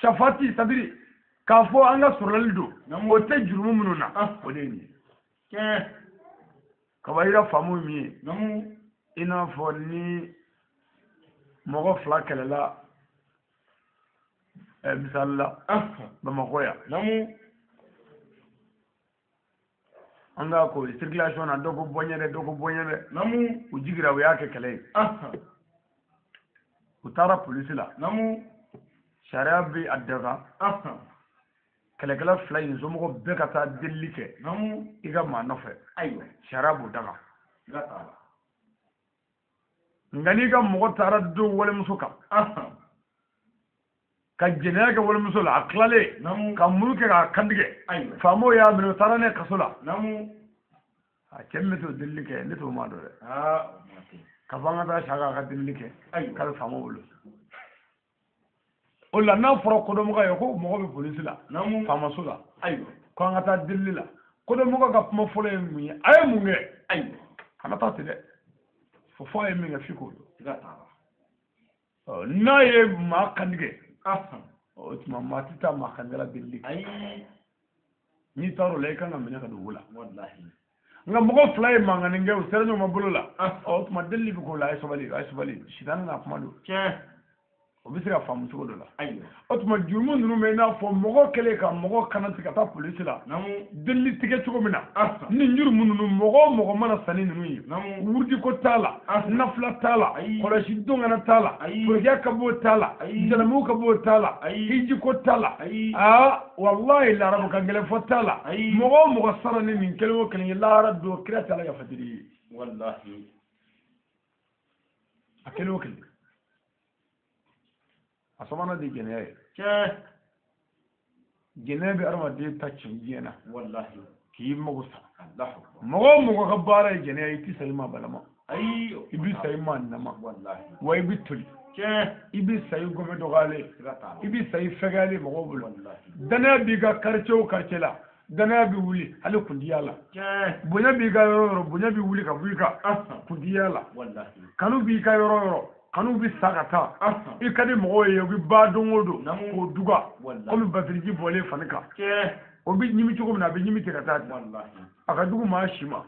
Safati c'est-à-dire k'a fɔ an ka sɔrɔli don o tɛ jurumu minnu na o de ye nin ye. Kabayira faamu ye min ye i n'a fɔ ni mɔgɔ fila kɛlɛla misali la Bamakɔ yan an ka ko circulation na dɔ ko bɔ ɲɛ dɛ dɔ ko bɔ ɲɛ dɛ u jigira u y'a kɛ kɛlɛ ye. U taara polisi la. Sariya bɛ a daga kɛlɛkɛla fila in somɔgɔw bɛɛ ka taa delili kɛ i ka maa nɔfɛ. Sariya b'o daga. Nka n'i ka mɔgɔ taara don walimuso kan ka Ka jɛnɛya kɛ walimuso la a tilalen ka muru kɛ k'a kantigɛ faamaw y'a minɛ u taara n'a ye kaso la a cɛ min bɛ t'o delili kɛ ne t'o maa dɔn dɛ ka fɔ an ka taa Saka ka delili kɛ k'a bɛ faamaw bolo o la n'a fɔra kodɔnmɔgɔ ye ko mɔgɔ bɛ polisi la faamaso la ko an ka taa delili la kodɔnmɔgɔ ka kuma fɔlɔ ye mun ye a ye mun kɛ kana taa ten dɛ fo a ye min kɛ f'i k'o dɔn n'a ye maa kantigɛ o tuma maa tɛ taa maa kantigɛla delili kɛ n'i taara o la i kan ka minɛ ka don wo la nka mɔgɔ fila ye mankanni kɛ u sera ɲɔgɔn ma bolo la o tuma delili bɛ k'o la a ye sabali a ye sabali sitanɛ n'a kuma don o bɛ se ka faamu cogo dɔ la o tuma jurumu ninnu bɛ i n'a fɔ mɔgɔ kɛlen ka mɔgɔ kana tigɛ ka taa polisi la delili tigɛ cogo min na ni jurumu ninnu mɔgɔ o mɔgɔ mana sanni ninnu ye wurudiko t'a la nafila t'a la kɔlɔsi dongana t'a la forokiya ka b'o t'a la jalamugu ka b'o t'a la hijiko t'a la aa walahi larabu kan gɛlɛn fɔ t'a la mɔgɔ o mɔgɔ sara ni nin kelen o kelen ye lahara don kira t'a la yafa deli ye a kelen o kelen a sabanan de jɛnɛya ye jɛnɛya bɛ adamaden ta tiɲɛ diɲɛ na k'i mago sa mɔgɔ o mɔgɔ ka baara ye jɛnɛya ye i tɛ sa i ma balama i bɛ sa i ma nama wa i bɛ toli i bɛ sa i gɔmɛ dɔgɔyalen i bɛ sa i fɛgɛyalen mɔgɔw bolo danaya b'i ka quartier o quartier la danaya bɛ wuli hali kuntigiya la bonya b'i ka yɔrɔ o yɔrɔ bonya bɛ wuli ka bɔ i kan kuntigiya la kanu b'i ka yɔrɔ o yɔrɔ kanu bɛ sa ka taa i ka di mɔgɔw ye u bɛ ba don o don k'o duga komi batiriji bɔlen fani kan o bɛ ɲimi cogo min na a bɛ ɲimi ten ka taa a ka jugu maa si ma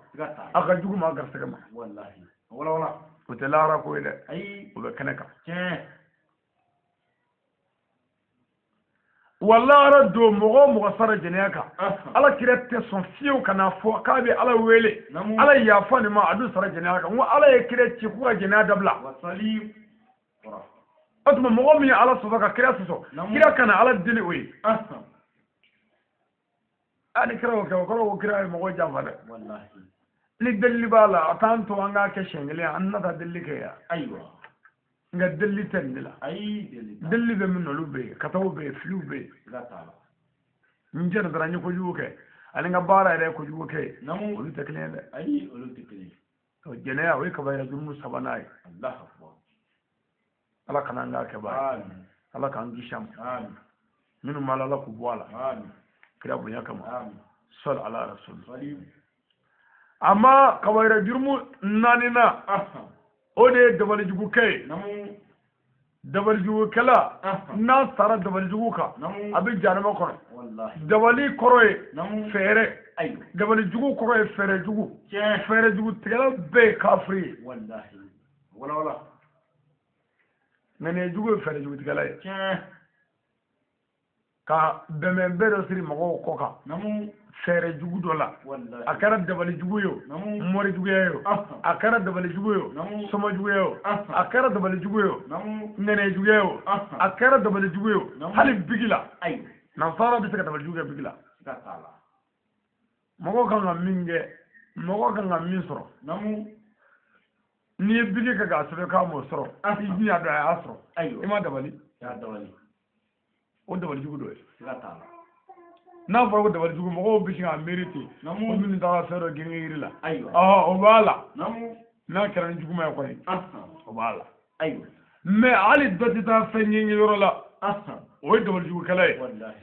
a ka jugu maa garisɛgɛ ma o tɛ lahara ko ye dɛ o bɛ kɛnɛ kan wa lahara don mɔgɔ o mɔgɔ sara jɛnɛya kan ala kira tɛ sɔn fiyewu ka n'a fɔ k'a bɛ ala wele ala yafa nin ma a dun sara jɛnɛya kan n ko ala ye kira ci k'u ka jɛnɛya dabila o tuma mɔgɔ min ye ala sɔsɔ ka kira sɔsɔ kira kana ala deli o ye a ni kira y'o kɛ o kɔrɔ ko kira ye mɔgɔ janfa dɛ ni delili b'a la a t'an to an k'a kɛ siɲɛ kelen an na taa delili kɛ yan nka delili tɛ nin de la delili bɛ min na olu bɛ yen kataw bɛ yen filiw bɛ yen n jɛnɛ taara n ye kojugu kɛ ani n ka baara yɛrɛ ye kojugu kɛ olu tɛ kelen ye dɛ jɛnɛya o ye kabayira jurumu sabanan ye ala kana an k'a kɛbaa ye ala k'an kisi a ma minnu b'a la ala k'u bɔ a la kira bonya kama sɔli ala rasul amma kabayira jurumu naaninan o de ye dabalijugukɛ ye dabalijugukɛla n'a sara dabalijugu kan a bɛ jahanama kɔnɔ dabali kɔrɔ ye fɛɛrɛ dabalijugu kɔrɔ ye fɛɛrɛ jugu fɛɛrɛ jugu tigɛla bɛɛ ye kafiri ye ŋaniya jugu ye fɛɛrɛ jugu tigɛla ye ka bɛnbɛnbɛn dɔ siri mɔgɔw kɔ kan fɛɛrɛ jugu dɔ la a kɛra dabali jugu ye o mɔri juguya ye o a kɛra dabali jugu ye o soma juguya ye o a kɛra dabali jugu ye o ŋaniya juguya ye o a kɛra dabali jugu ye o hali bigi la nansara bɛ se ka dabali jugu kɛ bigi la mɔgɔ kan ka min kɛ mɔgɔ kan ka min sɔrɔ n'i ye bigi kɛ k'a sɛbɛn k'a m'o sɔrɔ i dun y'a dɔn a y'a sɔrɔ i ma dabali o dabali jugu dɔ ye n'a fɔra ko dabali jugu mɔgɔw bɛ sin k'a miiri ten ko minnu taara fɛn dɔ genge yiri la o b'a la n'a kɛra ni juguman ye kɔni o b'a la mais hali dɔ tɛ taa fɛn genge yɔrɔ la o ye dabali jugukɛla ye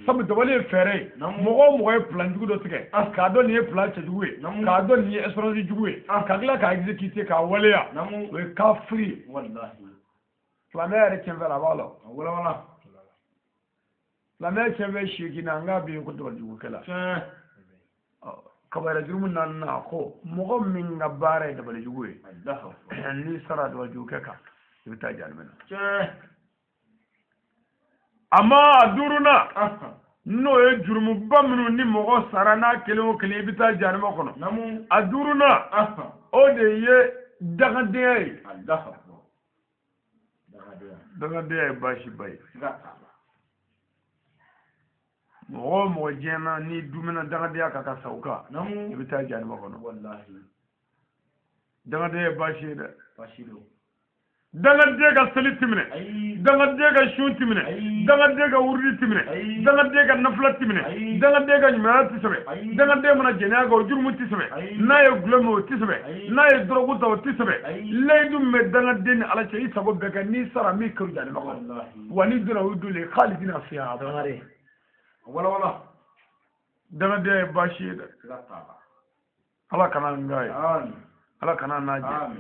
sabu dabali ye fɛɛrɛ ye mɔgɔ o mɔgɔ ye plan jugu dɔ tigɛ k'a dɔn nin ye plan cɛjugu ye k'a dɔn nin ye stratégie jugu ye ka tila k'a exécuter k'a waleya o ye kafiri ye silamɛya yɛrɛ tiɲɛfɛn la a b'a la silamɛya tiɲɛfɛn 8 na an k'a bɛ yen ko dabali jugukɛla kabayira jurumu naaninan ko mɔgɔ min ka baara ye dabali jugu ye n'i sara dabali jugukɛ kan i bɛ taa jahanama na amma a duurunan n'o ye jurumuba minnu ni mɔgɔ sara n'a kelen o kelen i bɛ taa jahanama kɔnɔ a duurunan o de ye dangadenya ye dangadenya ye baasiba ye mɔgɔ o mɔgɔ diɲɛ na n'i dumina dangadenya kan ka sa o kan i bɛ taa jahanama kɔnɔ dangadenya ye baasi ye dɛ Dangaden ka seli ti minɛ, dangaden ka sun ti minɛ, dangaden ka wurudi ti minɛ, dangaden ka nafila ti minɛ, dangaden ka ɲumanya ti sɛbɛn, dangaden mana jɛnɛya kɛ o jurumu ti sɛbɛn, n'a ye gulɔ min o ti sɛbɛn, n'a ye dɔrɔgu ta o ti sɛbɛn. Layidu min bɛ dangaden ni Ala cɛ, i sago bɛɛ kɛ, n'i sara min kɛr'u janima kɔnɔ, wa n'i donna o dun le khalidina fiha. Dangadenya ye baasi ye dɛ. Ala kana n k'a ye, Ala kana n'a jɛ,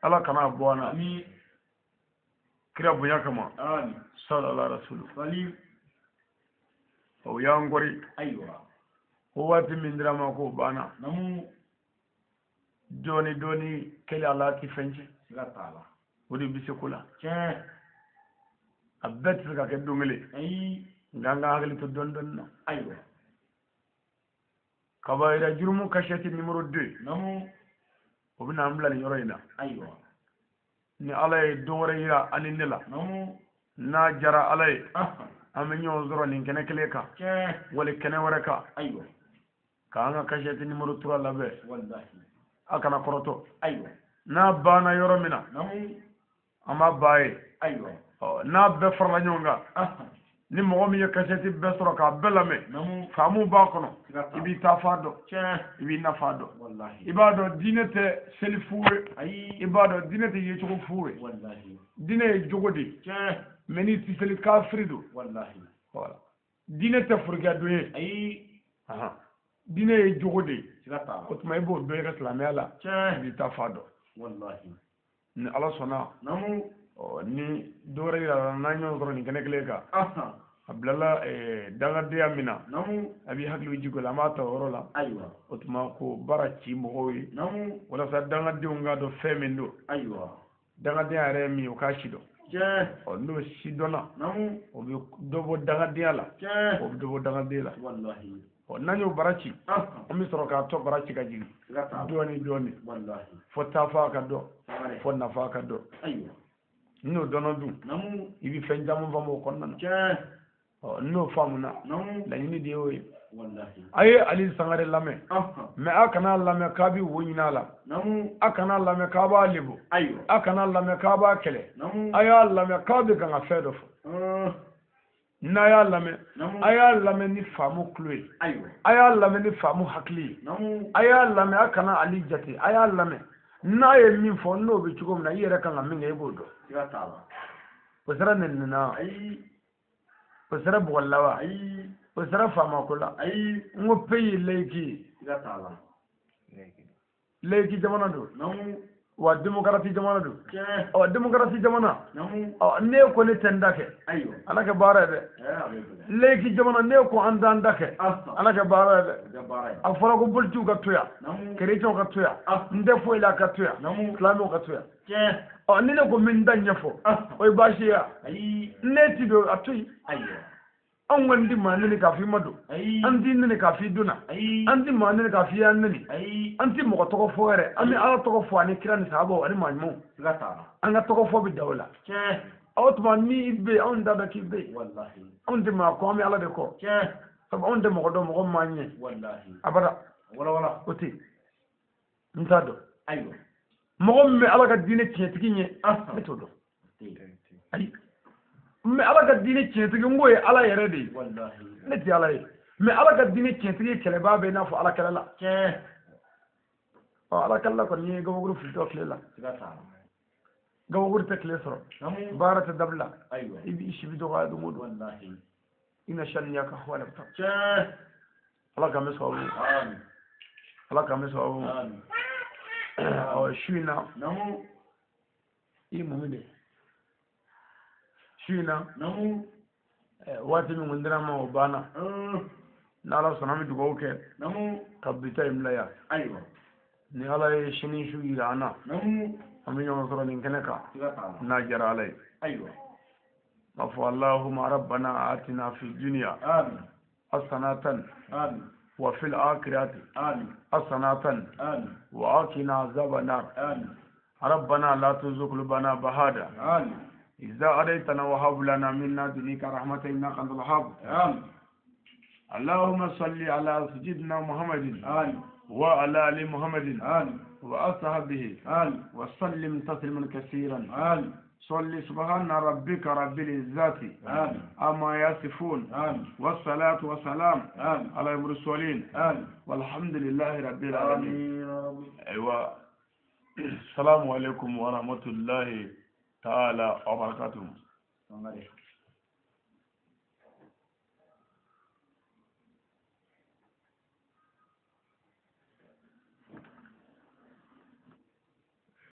Ala kana bɔ an na kira bonya kama, sallallahu rasulu. O y'an kɔri o waati min dira ma k'o banna. Dɔɔni dɔɔni kɛlɛ ala ti fɛn cɛ, o de bɛ se ko la. A bɛɛ tɛ se ka kɛ don kelen, nka an ka hakili to dɔɔni dɔɔni na. Kabayira jurumu kasɛti numéro 2, o bɛna an bila nin yɔrɔ in na. Ni Ala ye don wɛrɛ yira ani ne la, n'a jara Ala ye, an bɛ ɲɔgɔn sɔrɔ nin kɛnɛ kelen kan wali kɛnɛ wɛrɛ kan, k'an ka kasɛti numéro 3 labɛn. A kana kɔrɔtɔ. N'a banna yɔrɔ min na, an b'a ba ye. N'a bɛɛ farala ɲɔgɔn kan, ni mɔgɔ min ye kasɛti bɛɛ sɔrɔ k'a bɛɛ lamɛn, faamu b'a kɔnɔ, i b'i ta fa dɔn, i b'i nafa dɔn, i b'a dɔn diinɛ tɛ seli fu ye, i b'a dɔn diinɛ tɛ yecogo fu ye, diinɛ ye jogo de ye. Mɛ n'i ti seli kafiri don. Diinɛ tɛ forokiyadon ye, diinɛ ye jogo de ye. O tuma i b'o dɔn i ka silamɛya la, i b'i ta fa dɔn. Ni Ala sɔnna, ni dɔ wɛrɛ yira la n'an ɲɔgɔn sɔrɔ nin kɛnɛ kelen kan, a bilala dangadenya min na, a b'i hakili jigin o la, an b'a ta o yɔrɔ la. O tuma ko baara ci mɔgɔw ye, walasa dangadenw k'a dɔn fɛn min don. Dangadenya yɛrɛ ye min ye, o k'a si dɔn. N'o si dɔnna, o bɛ dɔ bɔ dangadenya la, o bɛ dɔ bɔ dangaden la. N'an y'o baara ci, an bɛ sɔrɔ k'a tɔ baara ci ka jigin dɔɔni dɔɔni, fo taafa ka dɔn, fo nafa ka dɔn. N'o dɔnna dun, i bɛ fɛn caman faamu o kɔnɔna na. N'o faamuna, laɲini de y'o ye. A ye Ali Sangare lamɛn, mɛ a kana lamɛn k'a bɛ wo ɲini a la, a kana lamɛn k'a b'a lebu, a kana lamɛn k'a b'a kɛlɛ. A y'a lamɛn k'a bɛ kan ka fɛn dɔ fɔ. N'a y'a lamɛn, a y'a lamɛn ni faamu tulo ye, a y'a lamɛn ni faamu hakili ye, a y'a lamɛn, a kana Ali jate, a y'a lamɛn. N'a ye min fɔ, n'o bɛ cogo min na, i yɛrɛ kan ka min kɛ, i b'o dɔn. O sera nɛni na, o sera bugɔli la wa, o sera faamako la. N ko pays laïque ye, laïque jamana don, wa démocratie jamana don. Ɔ démocratie jamana, ɔ ne ko ne tɛ n da kɛ, ala kɛ baara ye dɛ. Laïque jamana, ne ko an t'an da kɛ, ala kɛ baara ye dɛ. A fɔra ko politigiw ka to yan, kerecɛnw ka to yan, n tɛ foyi la ka to yan, silamɛw ka to yan. Ɔ ni ne ko n bɛ n da ɲɛfɔ, o ye baasi ye wa? Ne ti don, a to yen. Anw kɔni ti maa neni k'a fɔ i ma don, an t'i neni k'a fɔ i donna, an ti maa neni k'a fɔ i y'an neni, an ti mɔgɔ tɔgɔ fɔ yɛrɛ, an bɛ Ala tɔgɔ fɔ ani kira ni sahabaw ani maa ɲumanw. An ka tɔgɔ fɔ bɛ da o la. O tuma ni i bɛ yen, anw t'a dɔn k'i bɛ yen. Anw tɛ maa kɔ, an bɛ Ala de kɔ. Sabu anw tɛ mɔgɔ dɔn, mɔgɔ m'an ɲɛ. Abada. O tɛ yen. N t'a dɔn. Mɔgɔ min bɛ Ala ka diinɛ tiɲɛtigi ɲɛ, ne t'o dɔn. Ayi. Mɛ Ala ka diinɛ tiɲɛtigi, n k'o ye Ala yɛrɛ de ye. Ne tɛ Ala ye. Mɛ Ala ka diinɛ tiɲɛtigi kɛlɛbaa bɛ i n'a fɔ Ala kɛlɛla. Ɔ Ala kɛlɛla kɔni ye gabakuru filitɔ tile la. Gabakuru tɛ tile sɔrɔ. Baara tɛ dabila. I b'i si bɛ dɔgɔya don o don. Ina saniya ka huwa al-abtar. Ala k'an bɛ sababu. Ala k'an bɛ sababu. Ɔ su in na, i ye mun de? Su in na, waati min kun dira ma o banna. N'Ala sɔnna, an bɛ dugawu kɛ ka bi ta in bila yan. Ni Ala ye sini su yira an na, an bɛ ɲɔgɔn sɔrɔ nin kɛnɛ kan, n'a diyara Ala ye. B'a fɔ Allahumma rabbana atina fi dunya hasanatan wa fil akhirati hasanatan wa qina azaban nar. ربنا لا تزغ قلوبنا بعد إذا هديتنا وهب لنا من لدنك رحمة إنك أنت الوهاب. اللهم صل على سيدنا محمد وعلى آل محمد وأصحابه وسلم تسليما كثيرا. صل سبحان ربك رب العزة عما يصفون، والصلاة والسلام على المرسلين، والحمد لله رب العالمين. أيوة، السلام عليكم ورحمة الله تعالى وبركاته.